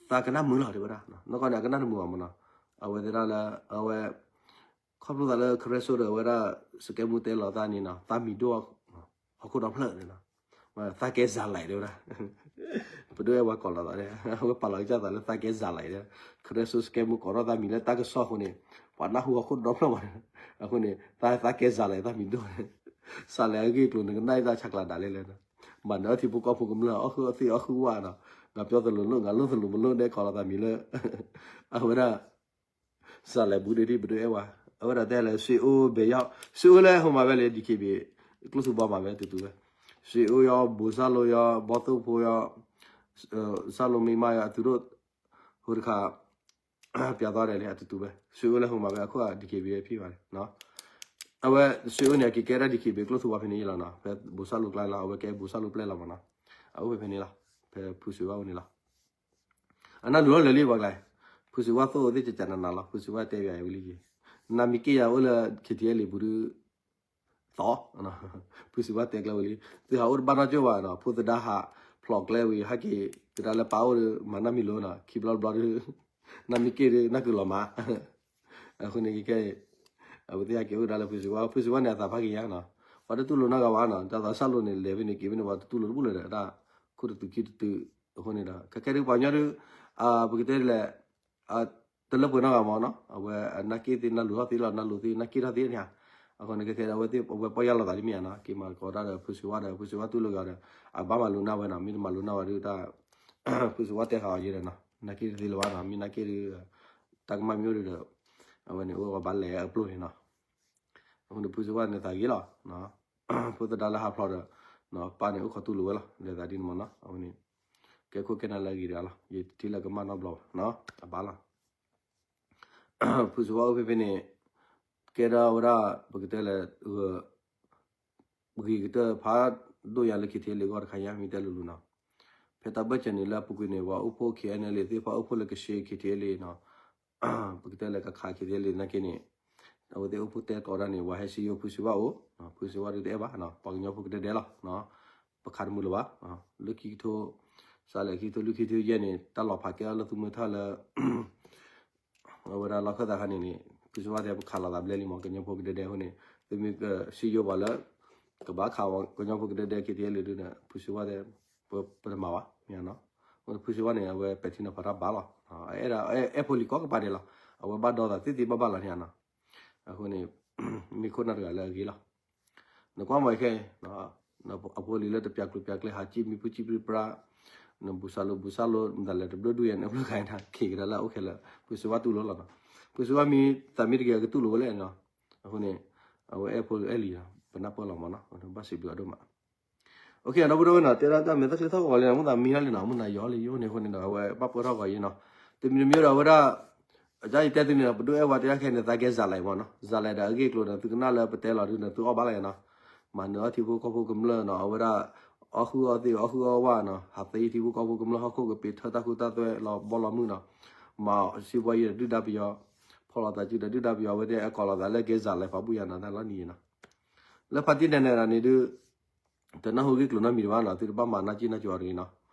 သးကနၣ်မုာ်လီၤတဲဝဲဒၣ် နီၢ်ကီၢ်န့ၣ် အကနၣ်တမုာ်ဘၣ်မးနီၤ အဝဲတဲဒၣ်လၢ အဝဲ ခီဖျိသးလၢခရဲစိဒီးအဝဲဒၣ် စကဲမူတဲလီၤသးန့ၣ်နီၤ သးမံၤဒိၣ် ဟီၣ်ခိၣ်ဒီဖျၢၣ်န့ၣ်နီၤ သးကဲစၤလဲၣ်တဲဝဲဒၣ် ပဒိၣ်အဲၣ်ဝါကိးလီၤသး အဝဲပာ်လီၤကစၢ်သးလၢသးကဲစၤလဲၣ် ခရဲစိစကဲမူကိးထီၣ်သးမံၤလၢတၢ်ကစီၣ်အဃိန့ၣ် ပှၤနၢ်ဟူဟီၣ်ခိၣ်ဒီဖျၢၣ်မး အဃိန့ၣ် သးသးကဲစၤလဲၣ်သးမံၤဒိၣ် စၤလဲၣ်အဂ့ၢ်အကျိၤနကနၣ်အံၤတၢ်ဆါကျးဒၣ်လဲၣ်လဲၣ် မၤနၢၤထံဖိကီၢ်ဖိကမျၢၢ်အီၣ်ဃုအီၣ်သ့ၣ်အီၣ်ဃုဝါနီၤ နပျီသလိၤလိၣ်နလိၣ်သလိၤမလိၣ်နဲကိးလီၤသးမံၤလၢ အဝဲဒၣ် စၤလဲၣ်ဘူးဒ့ဒံၣ်ပဒိၣ်အဲၣ်ဝါ အဝဲဒၣ်တဲလၢ ဆွေအိၣ်ဘဲယီၣ် ဆွေအိၣ်လၢဟိမၤဝဲလၢ ဒီခ့ဘ့ၣ် ကျိၣ်သူဘီမၤဝဲ တတူၢ်ဝဲ ဆွေအိၣ်ယီၣ် ဘိးစၢ်လိယီၣ် ဘီသိၣ်ဖိယီၣ် စၢ်လိမံမါယီၣ် အသုးဒိၣ် ဟိတခါ ပျးသီဒဲးလံ အတတူၢ်ဝဲ ဆွေအိၣ်လၢဟိမၤဝဲအခိၣ် ဒီခ့ဘ့ၣ်ဖံးဘၣ်န့ၣ် အဝဲ ဆွေအိၣ်န့ၣ် အက့ၤကဲဒၣ် ဒီခ့ဘ့ၣ် ကျိၣ်သူဘီဖဲန့ၣ်လီၤနီၤ ဖဲဘိးစၢ်လိကျါလီၤ အဝဲကဲဘိးစၢ်လိပျဲၢ်လီၤမးနီၤ အအိၣ်ဖဲဖဲန့ၣ်လီၤ ဖဲဖုဆွေဝါအိၣ်န့ၣ်လီၤ အနၢ်လူၤလီၤလၢာ်လံပှၤကျါ ဖုစံးဝါသိၣ်သ့ၣ်ကကနနၤလီၤ ဖုစံးဝါတဲဘၣ်ဝံၤလံက့ၤ နမ့ၢ်က့ၤယၤအိၣ်လၢ ခ့ထံအဲလံပူၤဒုး သီ ဖုစံးဝါတဲကျဲဝံၤလံ သုဟးအိၣ်တဘၣ်နီၢ်ကၠိၢ်ဘၣ်နီၤ ဖိသဒါဟးဖျိးကျဲဝံၤ ဟဲက့ၤ သဒါလၢပၢ်အိၣ်ဒီး မၤနီတမံၤလိၤနီၤ ခံဘျီတဘျီဒုး နမ့ၢ်က့ၤဒုး နၢ်ကုာ်လီၤမး အဃိန့ၣ်ကဲ အဝဲသ့ၣ်ဟဲက့ၤအိၣ်ဒၣ်လၢဖုစံးဝါ ဖုစံးဝါန့ၣ် အသးဖးက့ၤယါနီၤ ပှၤတတူၢ်လိာ်နီတဂၤဘၣ်နီၤ တၢ်သးစၢ်လိၤန့ၣ် လဲၤဖဲန့ၣ်က့ၤဖဲန့ၣ် ပှၤတတူၢ်လိာ်တဘူၣ်လၢၤဒီး တၢ်ခိၣ်တတုၤခံတတုၤ အဃိန့ၣ်ဒီး ခဲခဲဒုးပှၤကညီဒုး ပကတဲဒ်လဲၣ် တလၢပှဲၤနီတဂၤမးနီၤ အဝဲအနၢ်က့ၣ်သ့ၣ်နၢ်လူၤထီၣ်သ့လီၤ နၢ်လူၤသ့ၣ်နၢ်က့ၣ်ထီၣ်သ့န့ၣ်ဧါ အဃိန့ၣ်ခဲခဲဒုး အဝဲသ့ၣ်အဝဲပီၢ်ယၢ်လီၤသးလံမ့ၢ်ဧါနီၤ က့ၤမၤသကိးတၢ်ဒီးဖုစံးဝါဒီး ဖုစံးဝါတူၢ်လိာ်က့ၤဒီး အဘၣ်မၤလိၤနၢ်ဝဲနီၤ မ့ၢ်တမၤလိၤနၢ်ဝဲဒုးတၢ် ဖုစံးဝါတဲဃာ်အီၤယဲဒီးနီၤ နၢ်က့ၣ်တသ့လၢၤဘၣ်နီၤ မ့ၢ်နၢ်က့ၣ်ဒုး တၢ်ကမၣ်မ့ၢ်အိၣ်ဒုးဒီး အဝဲန့ၣ်အိၣ်ဝဲဘၣ်လဲၤအပျိၢ်န့ၣ်နီၤ. အဃိန့ၣ် ဖုစဝါန့ၣ်သးဂ့ၤလီၤ. ဖိသဒါလၢဟးဖျိးဒီး ပၢ်န့ၣ်အိၣ်ခိးတူၢ်လိာ်ဝဲလီၤ လဲၤသးဒ်န့ၣ်မ့ၢ်နီၤ. အဝဲန့ၣ် ကဲခိၣ်ကဲနၢ်လၢအဂ့ၤတဂၤလီၤ. ယတထံၣ်လၢကမၣ်နီတဘျီဘၣ် အဘၣ်လီၤ. ဖုစဝါအိၣ်ဖဲဖဲန့ၣ် ကဲဒီးဝဲဒၣ် ပကတဲလဲၣ် ဂ့ၤကတၢၢ်ဖးဒိၣ်ညါလၢ ခံထံလ့ဂီၢ်တခါညါ မ့ၢ်တဲလိၤလိၤနီၤ. ဖဲတၢ်ဘၢၣ်စၢၤန့ၣ်လၢအပူၤကွံာ်န့ၣ် ပှၤအိၣ်ဖှိၣ် ခဲအံၤနဲၣ်လံ သ့ၣ်တဖၣ်အိၣ်ဖှိၣ်လၢကဆှဲ ခံထံလ့နီၤ. ပကတဲလဲၣ် ကခး ခံထံလ့နာ်က့န့ၣ် အဝဲသ့ၣ်အိၣ်ဖှိၣ်တဲကီးဒၣ်န့ၣ် ပှၤဟဲစံယိၣ်ဖုစဝါအိၣ်, ဖုစဝါဒုးတအဲၣ်ဘၣ်နီၤ, ပှၤကညီဖိကဒဲဒဲလီၤ. ပခးတမုာ်လၢၤဘၣ်, လၢခံကထိ စးလဲၣ်ခံကထိလွံၢ် ခံကထိယဲၢ်န့ၣ် တၢ်လီၤဖးကဲအီၤလၢသုမ့ၢ်ထီၣ်လၢ အဝဲဒၣ်လီၢ်ခၢၣ်သးခါန့ၣ်န့ၣ် ဖုစဝါတဲ ပခးလိာ်သးဘျဲလံမး ကညီဖိကဒဲဒဲအဃိန့ၣ် သုမ့ၢ်ကစံယိၣ်ပှၤလၢ ကဘၣ်ခးကညီဖိကဒဲဒဲ ခံထံလ့ဒုးန့ၣ် ဖုစဝါတဲ ပတမၤဘၣ်, မ့ၢ်နီၤ. ဖုစဝါန့ၣ် အဝဲပဲာ်ထံနီၤဖးတၢ်ဘၣ်လီၤ, အဲၣ်ဒိးအဲၣ်ဖိလံၤကိးကပၤဒဲးလီၤ, အဝဲဘၣ်ဒီသးသ့သ့ဘၣ်ဘၣ်လီၤန့ၣ်နီၤ. အဃိန့ၣ် မ့ၢ်ခိၣ်နၢ်တဂၤလၢအဂ့ၤလီၤ. နကွၢ်မးခဲအံၤ အဖိလံၤလၢတပျးကျိၤပျးကျဲ ဟးစံၣ်မံပူၤစံၣ်ပြံပြါ, နဘူၣ်စၢ်လိၤဘူၣ်စၢ်လိၤ မတၤလဲၣ်တဘျုးဒူၣ်ယဲၢ်န့ၣ် အဘျုးခါအံၤ ခ့ကဒါလၢအအိၣ်ခဲလၢာ် ဖုစဝါတူၢ်လိာ်လီၤနီၤ. ဖုစဝါမ့ၢ်သးမ့ၢ်တဂ့ၤ အကတူၢ်လိာ်ဝဲလဲၣ်နီၤ. အဃိန့ၣ် အဝဲအဲၣ်ဖိအဲၣ်လံၤ ပနၢ်ပၢၢ်လီၤမးနီၤ, ဘၣ်စံးဘျုးအဒိၣ်မး. အိၣ်ခ့ ဒီပုၢ်ဒီဝဲၢ်နီၤ တဲဒၣ်တၢ်မဲာ်သၣ်ချံထီၣ်ကဝီၤလံနီၤ, မုၢ်သးမံထီၣ်လံနီၤ, မုၢ်နၤယီၤလံယိၣ်န့ၣ်အဃိန့ၣ်ဒီး အဝဲဘၣ်ပၢၢ်ထီၣ်ကဝီၤယံၤနီၤ. တမံၤတမံၤဒီး အဝဲဒၣ် အတၢ်ယတဲသုန့ၣ် ပဒိၣ်အဲၣ်ဝဲတဲဒၣ်ခဲအံၤန့ၣ် သးကဲစးလဲၣ်မးနီၤ, စးလဲၣ်ဒီးအဂ့ၢ်အကျိၤန့ၣ် သုကနၣ်လၢပတဲလီၤဒုးန့ၣ် သုအီၣ်ဘၣ်လီၤယၤနီၤ. မၤနၢၤအီၣ်ထံဖိကီၢ်ဖိကမျၢၢ်နီၤ, အဝဲဒၣ် အီၣ်ဃုအီၣ်သ့ၣ် အီၣ်ဃုအီၣ်ဝၣ်နီၤ, ဟးသ့ထံဖိကီၢ်ဖိကမျၢၢ်ဟီၣ်ခိၣ်ကပ့ၤထၢတၢ်ဃူတၢ်သွဲလီၤဘီလီၤမုၢ်နီၤ, မၤစံးပှၤယံၤဒီးဒုၣ်ဒါပယီၤ, ဖီၣ်လိာ်သးစုဒီးဒုၣ်ဒါပယီၤ အဝဲသ့ၣ်အကိးလိာ်သးလၢကဲစးလဲၣ်ဖးဘူၣ်ယၤနီၤ, တၢ်လီၤနံၤယံၤနီၤ. လၢဖါတံၢ်နဲၣ်နဲၣ်ဒီးန့ၣ်ဒုး တနၢ်ဟူဂ့ၢ်ကျိၤနီတမံၤတဘၣ်နီၤ, သုတဘၣ်မၤနၢ်ကံၣ်နၢ်ကၠီတဂ့ၤနီၤ.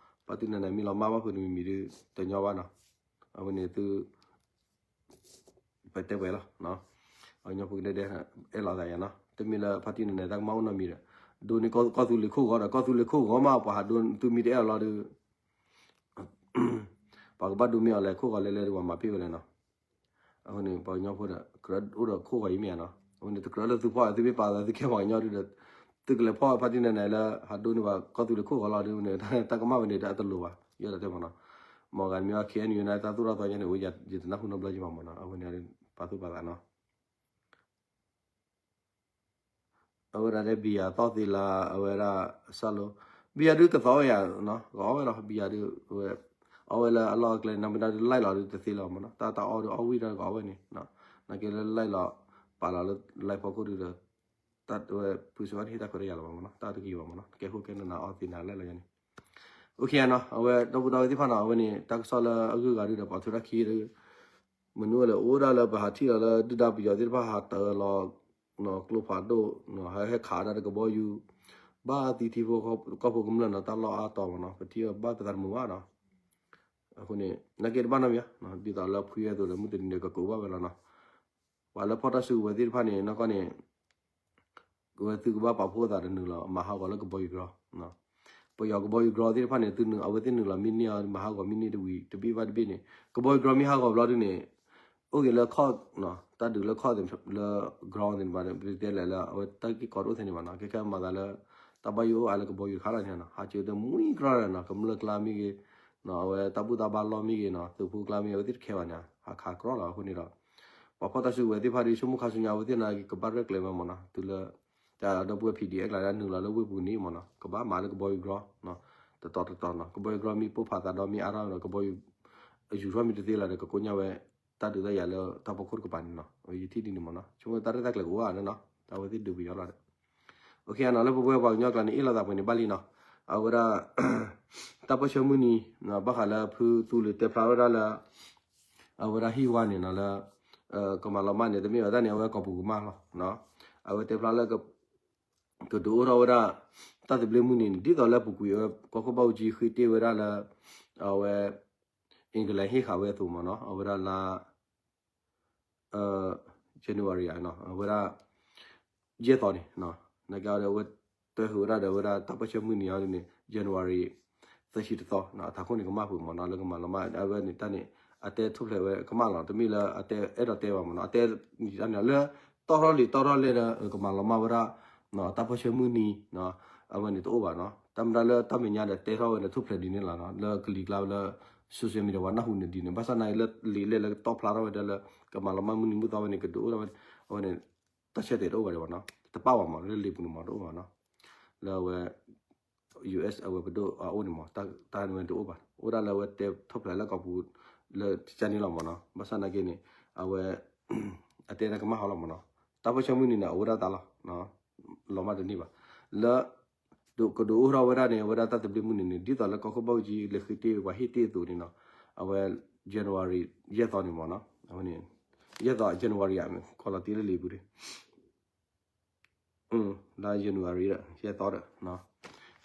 ဖါတံၢ်နဲၣ်နဲၣ်မ့ၢ်လီၤမၢ်ဘၣ်ဖုးတမံၤမံၤဒုး တညီဘၣ်နီၤ. အဝဲန့ၣ်သု ပတဲပှဲၤလီၤ. ပှၤကညီဖိကဒဲဒဲ အဲၣ်လိာ်သးယၤနီၤ, တမ့ၢ်လၢဖါတံၢ်နဲၣ်နဲၣ်တၢ်ကမၣ်အိၣ်နီတမံၤဒီး ဒိးန့ၢ်ကီၢ်သူလ့ၤခိၣ်ဂီၤဒီး ကီၢ်သူလ့ၤခိၣ်ဂီၤမး ပှၤဟးဒိးသုမံတအဲၣ်လီၤဒုး ပှၤကဘၣ်ဒိးမ့ၢ်အီၤလဲၣ် ခိၣ်ဂီၤလဲၤလဲၤဒုး ပှၤမၤပ့ၢ်ဝဲလဲၣ်နီၤ. အဃိန့ၣ် ပှၤကညီဖိဒီး ကြၢးအိၣ်ဒီးခိၣ်ဂီၤအံၤမ့ၢ်ဧါနီၤ. အဃိန့ၣ် တကြၢးလၢသုဖီၣ် သုမ့ၢ်ပာ်သးသုကဲပှၤကညီဒုးဒီး သုကလဲၤဖီၣ်ဖါတံၢ်နဲၣ်နဲၣ်လၢ ဟးဒိးန့ၢ်ဘၣ်ကီၢ်သူလ့ၤခိၣ်ဂီၤလီၤဒုးန့ၣ် တၢ်ကမၣ်ဝဲန့ၣ် တၢ်တလိၤဘၣ် ယဲဒၣ်တဲမးနီၤ. မ်ဂၤမ့ၢ်အီၤ ခဲအံၤန့ၣ် တၢ်သူၣ်ထီၣ်သီညါန့ၣ် အိၣ်ယတနၢ်ဟူနီတဘျီက့ၤဘၣ်မးနီၤ. အဝဲန့ၣ် ပာ်သူၣ်ပာ်သးနီၤ. အဝဲဒၣ်တဲဘံယၤသီၣ်သ့လၢ အဝဲဒၣ်စၢ်လိၤ ဘံယၤဒုးကသီၣ်ဝဲယၤနီၤ, ကအီၣ်ဝဲလီၤ ဘံယၤဒုး ဝဲ အီၣ်ဝဲလၢအလီၢ်အကျဲ နမ့ၢ်ဒၣ်ဒုး live လီၤဒုးတသ့လီၤမးနီၤ, တၢ်တၢ်အီၣ်ဒုးအီၣ်ဝံၣ်ဒၣ်ကအီၣ်ဝဲန့ၣ် နာ်က့လၢ live လီၤ ပာ်လီၤလၢ live ဖီခိၣ်ဒုးဒီး တၢ်ဝဲဖုစဝါန့ၣ် ဟ့ၣ်တၢ်ခွဲးတၢ်ယာ်လီၤဘၣ်မးနီၤ, တၢ်တဂ့ၤဘၣ်မးနီၤ, ကဲခိၣ်ကဲနၢ်နၤအီၣ်သ့နၤလဲၣ်လီၤယၤန့ၣ် အိၣ်ခ့နီၤ. အဝဲဒီပုၢ်ဒီဝဲၢ်သ့ၣ်တဖၣ်နီၤ အဝဲန့ၣ် တၢ်ကစီၣ်လၢအဂုၤအဂၤဒုးဒီး ပှၤထုးတၢ်ခံဒုး မနုၤလဲၣ်အိၣ်ဒၣ်လၢပဟးထံၣ်လီၤလၢဒုၣ်ဒါပယီၤသ့ၣ်တဖၣ်ဟးတၢၤလီၤ ကျိဖးဒိၣ် ဟဲဟဲခးဒၣ်တကဘီယူၤ ဘၣ်သံထံဖိကီၢ်ဖိကမျၢၢ်နီၤ, တၢ်လီၢ်အါတီၤမးနီၤ, ပထံၣ်ဘၣ်ပသးတမုာ်ဘၣ်နီၤ. အဃိန့ၣ် နာ်က့တဘၣ်နီတမံၤ ဒ်သိးလၢဖုယဲၢ်အသိးဒီး မုၢ်တနံၤဒီးကကိးဘၣ်ဝဲလီၤနီၤ. ပှၤလၢဖီၣ်တၢ်စုကဝဲၤသ့ၣ်တဖၣ်န့ၣ် နီၢ်ကီၢ်န့ၣ် ဝဲသုကဘၣ်ပာ်ဖှိၣ်သးတနုာ်လီၤ မၤဟးဂီၤလၢကဘီယူၤကြီ ပယီၤကဘီယူၤကြီသ့ၣ်တဖၣ်န့ၣ် သုနုာ် အဝဲသ့ၣ်နုာ်လီၤမံန့ၢ်အီၤ မၤဟးဂီၤမံန့ၢ်တဝံၤ တဘ့ၣ်ဘၣ်တဘ့ၣ်န့ၣ် ကဘီယူၤကြီမ့ၢ်ဟးဂီၤဘျီဒုးန့ၣ် အိၣ်က့ၤလၢခီၣ် တၢ်ဒုးလၢခီၣ်လၢကြီသ့ၣ်တဖၣ် ပတဲလဲၣ်လၢ အဝဲတၢ်က့ၢ်ကီတအိၣ်ထဲန့ၣ်ဘၣ်နီၤ, ကဲခဲမၤသးလၢ တၢ်ဘၣ်ယိၣ်အိၣ်အါလၢကဘီယူၤတခါလီၤန့ၣ်နီၤ, ဟးစၢၤတမှံကြၢးနီၤ, ကမျၢၢ်ကျါမ့ၢ်ဂ့ၤ အဝဲတၢ်ဘူၣ်တၢ်ဘါလီၢ်မ့ၢ်ဂ့ၤနီၤ, သုးဖိကျါမ့ၢ်ဂ့ၤ အဝဲသ့ၣ်တခဲဘၣ်န့ၣ် ဟးခးကြီလီၤအဃိန့ၣ်ဒီး ပှၤဖီၣ်တၢ်စုကဝဲၤသ့ၣ်တဖၣ်ဒီး ဆိကမိၣ်ခါဆူညါ အဝဲသ့ၣ်န့ၣ် ကဘၣ်ရဲၣ်ကျဲၤဝဲမးနီၤ, တုၤလၢ တၢ်ဒီပုၢ်ဝဲၢ် PDF ကျါဒၣ်နုာ်လီၤလၢဝ့ၢ်ပူၤန့ၣ်မးနီၤ, ကဘၣ်မၤလၢကဘီယူၤကြီ တတီၤတတီၤနီၤ, ကဘီယူၤကြီမ့ၢ်ပိၢ်ဖးသးဒီးမ့ၢ်အါထီၣ်ဒီး ကဘီယူၤ ယူၤထီၣ်မ့ၢ်တသ့လၢၤဒီး ကကိညၢ်ဝဲ တၢ်ဒုးတၢ်ယၤလၢတၢ်ဖီခိၣ်တကပၤန့ၣ်နီၤ, ယထံၣ်ဒ်န့ၣ်မးနီၤ, ဆိကမိၣ်တၢ်ရဲၣ်တၢ်ကျဲၤကအိၣ်ဧါနီၤ, တၢ်ဝဲသ့ၣ်ဒုးပယီၤလီၤဒီး အိၣ်ခ့နီၤ, လၢပဝဲပှၤကညီကျါန့ၣ် အ့ၣ်လိာ်သးပှဲၤန့ၣ်ဘၣ်လံနီၤ, အဝဲဒၣ် တၢ်ပၢၢ်ဆၢမုၢ်နံၤ ဘၣ်ဃးလၢဖုသူလ့ၤတဲဖျါဝဲဒၣ်လၢ အဝဲဒၣ်ဟံၣ်ဝါန့ၣ်နီၤလၢ ကမၤလီၤမၢ်န့ၣ် တမ့ၢ်ဝဲဒၣ်န့ၣ် အဝဲကိာ်ပူၤကမၣ်လီၤ, အဝဲတဲဖျါလၢ ကဒုးအိၣ်ထီၣ်ဝဲဒၣ် တၢ်သဘျ့မုၢ်နံၤန့ၣ် ဒ်သိးလၢပူၤကွံာ်အဝဲ ကီၢ်ခိၣ်ဘၣ်အူကၠံဃ့တ့ၢ်ဝဲဒၣ်လၢ အဝဲ England ဟ့ၣ်ဃာ်ဝဲအသိးမးနီၤ, အဝဲဒၣ်လၢ January အဝဲဒၣ် ယဲၢ်သီန့ၣ် နာ်က့ဒီး အဝဲတဲဃုာ်ဝဲဒၣ်ဒီး အဝဲဒၣ်တၢ်ပၢၢ်ဆၢမုၢ်နံၤအီၤဒ်န့ၣ် January သၢဆံတသီ အထးခိၣ်န့ၣ် ကမၣ်ဖုးမးနီၤ, လၢကမၤလီၤမၢ် အဝဲန့ၣ်တၢ်န့ၣ် အတဲထူၣ်ဖျဲးဝဲကမၣ်လီၤ, တမ့ၢ်လၢအတဲအဲၣ်ဒိးတဲဘၣ်မးနီၤ, အတဲလၢတီၢ်ထီၣ်လံာ်တီၢ်ထီၣ်လဲၢ်ဒီး ကမၤလီၤမၢ်ဝဲဒၣ် တၢ်ပၢၢ်ဆၢမုၢ်နံၤ အဝဲန့ၣ်တအိၣ်ဘၣ်နီၤ, တၢ်မတၤလၢတၢ်မဲာ်ညါဒီးတဲထီၣ်ဝဲန့ၣ် ထူၣ်ဖျဲးဒ်န့ၣ်လီၤ, လၢကလံၤကျါလၢ social media ပှၤနၢ်ဟူန့ၣ်ဒ်န့ၣ်, ဘၣ်ဆၣ်နာ်က့လၢလံာ်လဲၢ်လၢကတီၢ်ဖျါထီၣ်ဝဲဒၣ်လၢ ကမၤလီၤမၢ်မုၢ်နံၤမုၢ်သီဝဲန့ၣ် ကဒုးအိၣ်ထီၣ်ဝဲ အဝဲန့ၣ် တၢ်ဆၢတဲာ်တအိၣ်ဘၣ်ဒံးမ့ၢ်နီၤ, တပာ်ဘၣ်မ့ၢ် လၢလံာ်ပူၤန့ၣ်မ့ၢ် တအိၣ်ဘၣ်နီၤ, လၢအဝဲ U S အဝဲပဒိၣ်အအိၣ်န့ၣ်မ့ၢ် တၢ်န့ၣ်ဝဲတအိၣ်ဘၣ်, အိၣ်ဒၣ်လၢအဝဲတဲထီၣ်ဖျါလၢကီၢ်ပူၤ လၢတၢ်န့ၣ်လီၤမ့ၢ်နီၤ, ဘၣ်ဆၣ်နာ်က့န့ၣ် အဝဲ အတဲတၢ်ကမၣ်ဟီလီၤမ့ၢ်နီၤ, တၢ်ပၢဆှၢမုၢ်နံၤန့ၣ် အဝဲဒၣ်တၢ်လီၤ လီၤမၢ်တန့ၢ်ဘၣ်, လၢ ကဒုးအိၣ်ထီၣ်ဝဲဒၣ်န့ၣ် အဝဲဒၣ်တၢ်သဘျ့မုၢ်နံၤန့ၣ် ဒ်သိးလၢကီၢ်ခိၣ်ဘၣ်အူကၠံ လဲၤဃ့တ့ၢ် ပှၤဟ့ၣ်တ့ၢ်အသိးန့ၣ်နီၤ, အဝဲ January ယဲၢ်သီန့ၣ်မ့ၢ်နီၤ, အဝဲန့ၣ် ယဲၢ်သီ January အမ့ၢ် ကီၢ်လီၤတ့ၢ်လၢလံာ်ပူၤဒံး လါ January ဒီး ယဲၢ်သီဒီး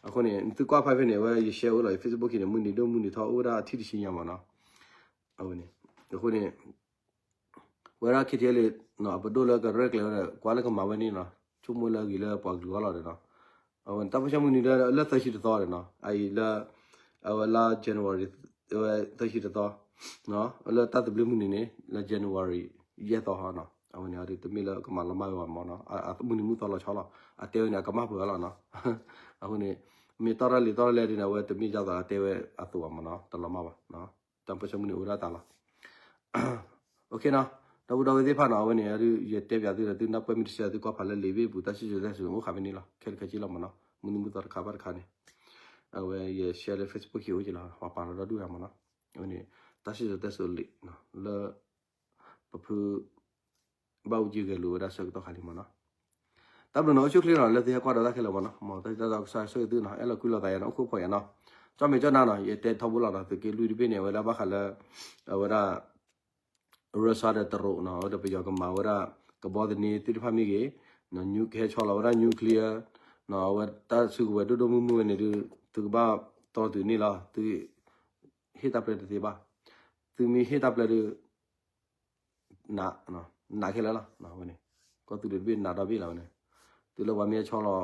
အဃိန့ၣ် သုကွၢ်ဖဲဖဲန့ၣ် အဝဲယ share အိၣ်လီၤ ယ Facebook ခံန့ၣ် မုၢ်နံၤဒိၣ်မုၢ်နံၤထီ အိၣ်ဝဲဒၣ်အထံၣ်တဆံညါမ့ၢ်နီၤ, အဝဲန့ၣ် အဃိန့ၣ် ဝဲဒၣ် K T L အပဒိၣ်လၢကရဲၣ်ကျဲၤဝဲဒီး ကွၢ်လၢကမၤဝဲန့ၣ်နီၤ, ဆိကမိၣ်လၢအဂ့ၤလၢပှၤကလုာ်အဂီၢ်လီၤဒီးနီၤ, အဝဲတၢ်ပၢဆှၢမုၢ်နံၤဒီးလၢသၢဆံတသီဒီးနီၤ, အအံၤလၢ အဝဲလါ January အဝဲသၢဆံတသီ, လၢတၢ်သဘျ့မုၢ်နံၤန့ၣ် လၢ January ယဲၢ်သီဟီနီၤ, အဝဲန့ၣ်တမ့ၢ်လၢကမၤလီၤမၢ်ဝဲဘၣ်မ့ၢ်နီၤ, မုၢ်နံၤမုၢ်သီလီၤဆီလီၤ, အတဲဝဲန့ၣ် အကမၣ်ပှဲၤဝဲလီၤနီၤ, အဃိန့ၣ် မ့ၢ်တီၢ်တၢ်လံၤတီၢ်တၢ်လဲၢ်ဒ်န့ၣ် အဝဲတမ့ၢ်ဒ်သိးအတဲဝဲအသိးဘၣ်မ့ၢ်နီၤ, တလီၤမၢ်ဘၣ် တၢ်ပၢဆှၢမုၢ်နံၤအိၣ်ဒၣ်တၢ်လီၤ OK နီၤ, ဒီပုၢ်ဒီဝဲၢ်သ့ၣ်တဖၣ်နီၤ, အဝဲန့ၣ် ယတဲပၠးသုဒီး သုနၢ်ပၢၢ်မ့ၢ်တဆဲး သုကွၢ်ဖးလၢလံာ်ဘ့ၣ်ပူၤ တၢ်စံၣ်စိၤတဲစိၤအိၣ်ဃာ်ဖဲန့ၣ်လီၤ, ခဲလၢာ်ခဲဆ့လီၤမ့ၢ်နီၤ, မုၢ်နံၤမုၢ်သီတခါဘၣ်တခါန့ၣ်, အဝဲယ share လၢ Facebook ခံအိၣ်က့ၤလီၤ, ပှၤပာ်လီၤဒီဒူၣ်ဂၤမ့ၢ်နီၤ, အဝဲန့ၣ် တၢ်စံၣ်စိၤတဲစိၤလံာ် လၢ ပဖု ဘၣ်အူကၠံဂဲၤလိာ်ဝဲဒၣ်ဆၢကတီၢ်ခါလံမ့ၢ်နီၤ, တၢ်ဘျုးနီၤ အိၣ်ဆူၣ်ချ့နီၤ လၢသုဟဲကွၢ်ဒီးတၢ်ခဲလၢာ်မ့ၢ်နီၤ, မ်တၢ်စံးတၢ်ကစီၣ်ဆိၣ်ဂ့ၤသုနီၤ, အဲၣ်လီၤကွံလီၤသးယၤနီၤ, အိၣ်ခိၣ်ဖှီၣ်ယၤနီၤ, ကၠီၣ်မဲာ်ကၠီၣ်နါနီၤ, ယတဲထီဘိလီၤနီၤ, သုးက့လွံၢ်တဘ့ၣ်န့ၣ် အဝဲဒၣ်ဘၣ်ဃးလၢ အဝဲဒၣ် Russia ဒီးတရူးနီၤ, အဝဲဒီးပယီၤကမၤဝဲဒၣ် ကဘီသန့သ့ၣ်တဖၣ်မ့ၢ်ဂ့ၤ, ကဟဲဆီလီၤဝဲဒၣ် nuclear နီၤ, အဝဲတၢ်စုကဝဲၤဒိၣ်ဒိၣ်မုၢ်မုၢ်ဝဲန့ၣ်ဒုး သုကဘၣ်တီသုန့ၣ်လီၤ, သု ဟ့ၣ်တၢ်ပျဲတသ့ဘၣ်, သုမ့ၢ်ဟ့ၣ်တၢ်ပျဲဒုး နးခဲလၢာ်လီၤ, ဝဲန့ၣ် ကီၢ်သူလ့ၤတဘ့ၣ်နးဒီဘ့ၣ်လီၤဝဲန့ၣ်, တုၤလၢပှၤမ့ၢ်ဟဲဆီလီၤ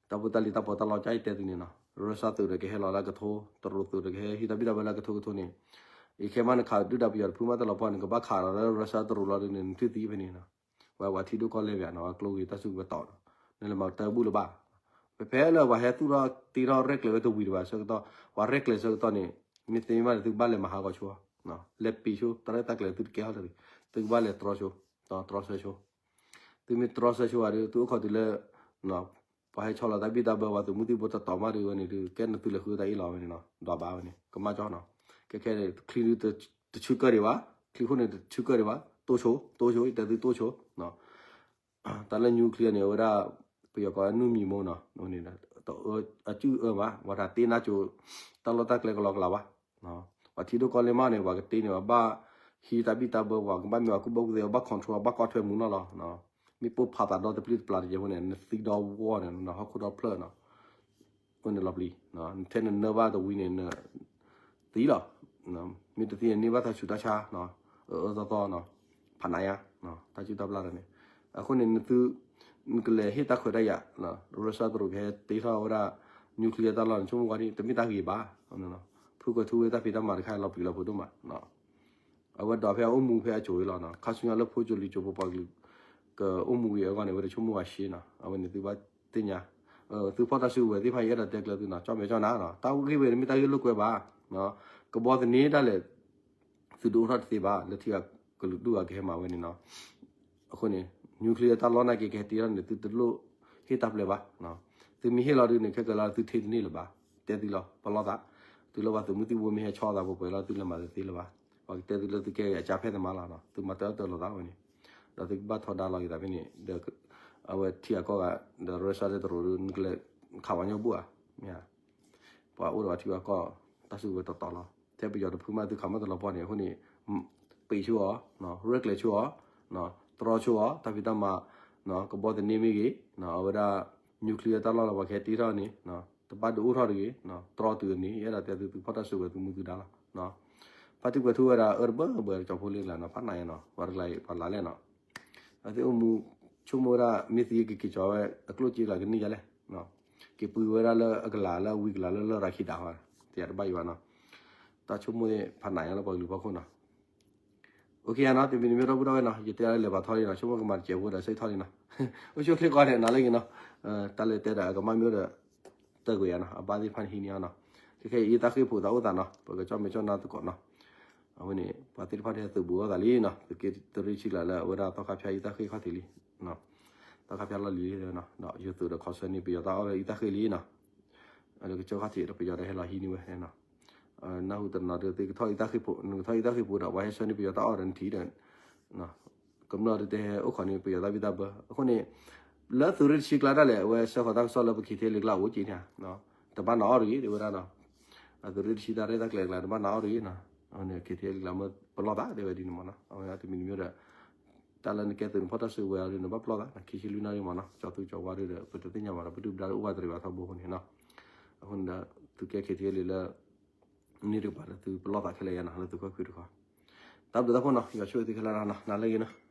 တၢ်ဖိတၢ်လံၤတၢ်ပီးတၢ်လီကၠီၣ်အံၤတဲသုန့ၣ်နီၤ, Russia သုးဒီးကဟဲလီၤလၢကထိ, တရူးသုးဒီးကဟဲဟံးတၢ်ဘံၣ်တၢ်ဘၢလၢကထိကထိန့ၣ်, ယခဲမးနခးဒုၣ်ဒါပယီၤတဖုမးတလီၤပှီၢ်န့ၣ် ကဘၣ်ခးလီၤလၢ Russia တရူးလီၤဒုးန့ၣ် နသုသံဖဲန့ၣ်နီၤ, ဝဲပှၤထံဒိၣ်ကီၢ်လဲၢ်ပၠးနီၤ, ကျိဂ့ၤတၢ်စုကဝဲၤတီၤဒီး နလဲၤမၤတၢ်ဘူၣ်လၢၤဘၣ် ဖဲဖဲလၢပှၤဟဲသူၣ်ထီၣ်တ့ထီၣ်ရဲၣ်ကျဲၤဝဲတဝံၤတဘၣ်ဆၢကတီၢ်, ပှၤရဲၣ်ကျဲၤဆၢကတီၢ်န့ၣ် မ့ၢ်သ့မးန့ၣ် သုကဘၣ်လဲၤမၤဟးဂီၤဆိ, လဲၤပ့ၤဆိ တၢ်ရဲၣ်တၢ်ကျဲၤသုတကဲထီၣ်တဂ့ၤ, သုကဘၣ်လဲၤတြီဆိ, တြီဆၢဆိ, သုမ့ၢ်တြီဆၢဆိဘၣ်ဒီး သုအိၣ်ခိးတုၤလၢ ပှၤဟဲဆီလီၤတၢ်ဘံၣ်တၢ်ဘၢပှၤသုးမုၢ်သံၣ်ဘိတတီၤမးဒုးဝဲန့ၣ်ဒုး ကဲနသုလဲၤဃုတၢ်အ့ၣ်လီၤဝဲန့ၣ်နီၤ, ဒွးဘၣ်ဝဲန့ၣ် ကမၣ်ကၠီနီၤ, ခဲခဲန့ၣ် ချံဒုးတဆူကၢၢ်ဒံးဘၣ်, ချံခိၣ်န့ၣ်တဆူကၢၢ်ဒံးဘၣ်, တိၢ်ဆိ, တိၢ်ဆိ ယတဲသုတိၢ်ဆိ တၢ်လၢ nuclear န့ၣ် အဝဲဒၣ် ပယီၤကိးအနုမြှောင်နီၤ, အစုၣ်အၢမး ပှၤတၢ်တ့နါစိၤ တၢ်လီၢ်တၢ်ကျဲကလီကလီဘၣ်, ပှၤထံဒိၣ်ကီၢ်လဲၢ်မးန့ၣ် ပှၤကတ့န့ၣ် ပှၤဘၣ်ဟံးတၢ်ဘံၣ်တၢ်ဘၢ ပှၤကဘၣ်မ့ၢ်ပှၤကူၣ်ဘၣ်ကူၣ်သ့ ပှၤဘၣ် control ပှၤဘၣ်ကွၢ်ထွဲမူနီၤလီၤ, မ့ၢ်ပိၢ်ဖးသးဒီတပျံၤတပျၢ်တယဲၢ်ဖိန့ၣ် နသံဒီဝီန့ၣ် နဟီၣ်ခိၣ်ဒီဖျၢၣ်နီၤ အိၣ်န့ၣ်လီၤပျံၤ, နထဲနနၢဘၣ်တဝံၤန့ၣ် နသံလီၤ, မ့ၢ်တသံန့ၣ် န့ၢ်ဘၣ်တၢ်ဆူးတၢ်ဆါ, အၢအၢသီသီနီၤ, ဖးနးယါ, တၢ်စုၣ်တၢ်ပျၢ်လီၤန့ၣ်, အဃိန့ၣ် နသု နကလဲၤဟ့ၣ်တၢ်ခွဲးတၢ်ယာ်, Russia တရူးကဟဲတ့ထီၣ်ဝဲဒၣ် nuclear တၢ်လီၢ်န့ၣ် ဆိကမိၣ်ကွၢ်ဒ် တမ့ၢ်တၢ်ဂ့ၤဘၣ်, ဖုကွဲၤထူဝ့ၣ်တၢ်ဖံးတၢ်မၤတခါလီၤပျံၤလီၤဖုးဒိၣ်မး အဝဲဒိးဖဲအအိၣ်မူဖဲအစိၤအံၤလီၤနီၤ, ခါဆူညါလၢဖိကၠိလံၤကၠိဖိပှၤကလုာ် ကအိၣ်မူဂ့ၤအဂီၢ်န့ၣ် အဝဲတဆိကမိၣ်ဘၣ်ရှဲနီၤ, အဝဲန့ၣ်သုဘၣ်သ့ၣ်ညါ, သုဖီၣ်တၢ်စုကဝဲၤသ့ၣ်တဖၣ်အံၤ အဲၣ်ဒိးတဲကျၢၤသုနီၤ, ကၠီၣ်မဲာ်ကၠီၣ်နါနီၤ, တၢ်ဂ့ၢ်ဝဲန့ၣ်မ့ၢ်တၢ်ဂ့ၢ်လိာ်ကွဲဘၣ်, ကဘီသန့တၢ်လဲၣ် သုတအိၣ်ထီၣ်တသ့ဘၣ် လၢထံဂၤကလုာ်ဒူၣ်ဂၤကဟဲမၤဝဲန့ၣ်နီၤ, အဃိန့ၣ် nuclear တၢ်လီၢ်နာ်က့ကဟဲတ့ထီၣ်န့ၣ် သုတလိၣ်ဟ့ၣ်တၢ်ပျဲဘၣ်, သုမ့ၢ်ဟ့ၣ်လီၤဒုးန့ၣ် ခဲကလါသုထ့တန့ၢ်လၢၤဘၣ်, တဲသုလီၤ ပလီၢ်သး, တုၤလၢပှၤသုးမုၢ်သံၣ်ဘိမ့ၢ်ဟဲဆီသးပှဲၤပှဲၤလီၤ သုလဲၤမၤတသ့လၢၤဘၣ်, ပှၤကတဲသုလၢသုကဲဂ့ၤအကၢ်ဖဲသးမးလီၤနီၤ, သုမၤတၢ်အၢၣ်တၢ်လိာ်သးဝဲန့ၣ်, ဒီးသုကဘၣ်ထီဒါလီၤက့ၤသးဖဲန့ၣ်, ဒီး အဝဲထံဂၤကီၢ်ဂၤ ဒီး Russia ဒီးတရူးဒုး နကလဲၤခးဝဲညီဘူၣ်ဧါ, မ့ၢ်ဧါ ပှၤအိၣ်ဒီးပှၤထံဂၤကီၢ် တၢ်စုကဝဲၤတီၤတီၤလီၤ, ထဲပယီၤတဖုမးသုခးမီၣ်တလီၤပှီၢ်န့ၣ် အဃိန့ၣ် ပံးဆိအီၤ, ရဲၣ်ကျဲၤဆိအီၤ, တြီဆိအီၤ တၢ်ဖံးတၢ်မၤ, ကဘီသန့မ့ၢ်ဂ့ၤ, အဝဲဒၣ် nuclear တၢ်လီၢ်လၢပှၤကဟဲတ့ထီၣ်န့ၣ် တဘၣ်ဒုးအိၣ်ထီၣ်တဂ့ၤ, တြီတုၤန့ၣ် ယအဲၣ်ဒိးတဲသုသုဖီၣ်တၢ်စုကဝဲၤသုမူသုဒါလီၤ, ဖါတံၢ်ကွဲၤထူဝဲဒၣ်အၢတဘၢဘၢကၠီဖိလ့ကျါနီၤ ဖးနးယါနီၤ ပှၤတကျါအံၤပှၤလၢလဲၣ်နီၤ အသ့ၣ်အိၣ်မူ ဆိကမိၣ်ဝဲဒၣ် မ့ၢ်သံကက့ၤကၠီဝဲ အကျိၣ်စ့ကျါကန့ၢ်ယါလဲၣ်, က့ၤပှံဝဲဒၣ်လၢအကလၤလၢအဝံကလၤလၢလရာ်ခံဒးဟီ, တယၤတဘၣ်ယံၤဘၣ်နီၤ, တၢ်ဆိကမိၣ်သ့ၣ်ဖးနးယါလၢပှၤကလုာ်ဖီခိၣ်နီၤ, အိၣ်ခ့ယါနီၤ တမံၤတမံၤဒီပုၢ်ဒီဝဲၢ်နီၤ ယတဲလၢလဲၤဘၣ်ထီလံနီၤ ဆိကမိၣ်ကမၤတစဲးဖိဒီးဆၢထီၣ်လံနီၤ, အိၣ်ဆူၣ်ချ့ကွၢ်န့ၣ် နၤလၢဂ့ၤနီၤ, တၢ်လၢတဲဒီးအကမၣ်မ့ၢ်အိၣ်ဒီး တၢ်ကွဲးယါနီၤ အဘၣ်သ့ၣ်တဖၣ်န့ၣ်ဟံးန့ၢ်အီၤနီၤ, ခဲခဲအံၤတၢ်ဃ့ၢ်ဖိသးအိၣ်သးနီၤ ပကကၠီၣ်မဲာ်ကၠီၣ်နါသကိးနီၤ, အဝဲန့ၣ် ပှၤသ့ၣ်တဖၣ်ဒ်သုးဘူးအီၣ်သးလံနီၤ, သုးက့သုးရ့ၣ်ဆံကျါလၢအဝဲဒၣ်သီခါဖၠါအံသၣ်ဃ့ၢ်ခီၣ်ထံးလံ, သီခါဖၠါလီၢ်လံၤလံနီၤ, ဒီးယိၤသုးဒီးခီဆၢန့ၣ် ပယီၤတၢ်အီၣ်လၢအံသၣ်ဃ့ၢ်လံနီၤ, လၢကစၢၢ်ခီၣ်ထံးဒီးပယီၤဒီးဟဲလီၤဟံးန့ၢ်ဝဲနီၤ, နၢ်ဟူတနီၤဒီးသုကထီၣ်အံသၣ်ဃ့ၢ်ဖိ, နကထီၣ်အံသၣ်ဃ့ၢ်ဖိဒီး ပှၤဟဲဆှၢန့ၢ်ပယီၤတၢ်အီၣ်ဒီးနထံၣ်ဒီး ကမျၢၢ်ဒ်တဲဟဲအိၣ်ခိးန့ၣ် ပယီၤတၢ်ဘံၣ်တၢ်ဘၢ. အဃိန့ၣ် လၢသုးရ့ၣ်တဆံကျါဒၣ်လဲာ် အဝဲဆှၢဃီၤတၢ်ကစီၣ်လၢပ KTLA ကျါအိၣ်က့ၤန့ၣ်, တဘၣ်နးအီၣ်တဂ့ၤ တဲဝဲဒၣ်နီၤ. အသုးရ့ၣ်တဆံတၢ်ရဲၣ်တၢ်ကျဲၤကျါ တဘၣ်နးအီၣ်တဂ့ၤနီၤ. အဝဲန့ၣ် KTLA ကျါမ့ၢ်ပလီၢ်သး တဲဝဲဒ်န့ၣ်မ့ၢ်နီၤ. အဝဲတမံၤတမံၤဒီး တၢ်လၢနကဲသုးနဖီၣ်တၢ်စုကဝဲၤအီၤဒီး နဘၣ်ပလီၢ်သး ခံဆံလွံၢ်နၣ်ရံၣ်မ့ၢ်နီၤ. ကၠီၤသူကၠီၤဝါဒီး ပတသ့ၣ်ညါဘၣ်ဒီး ပဒုၣ်ပဒါဒီးအိၣ်ဘၣ်တရံးဘၣ်ထီဘိအဃိန့ၣ်နီၤ. အဃိန့ၣ်ဒီး သုးကဲ KTLA လၢ န့ၣ်တကပၤဒီးသုပလီၢ်သးခဲလၢာ်ယါနီၤ လၢသုးခိၣ်ခွံတခီ. တၢ်ဘျုးတၢ်ဖှိၣ်နီၤ ယွၤဆိၣ်ဂ့ၤသုခဲလၢာ်နီၤ နၤလၢအဂ့ၤနီၤ.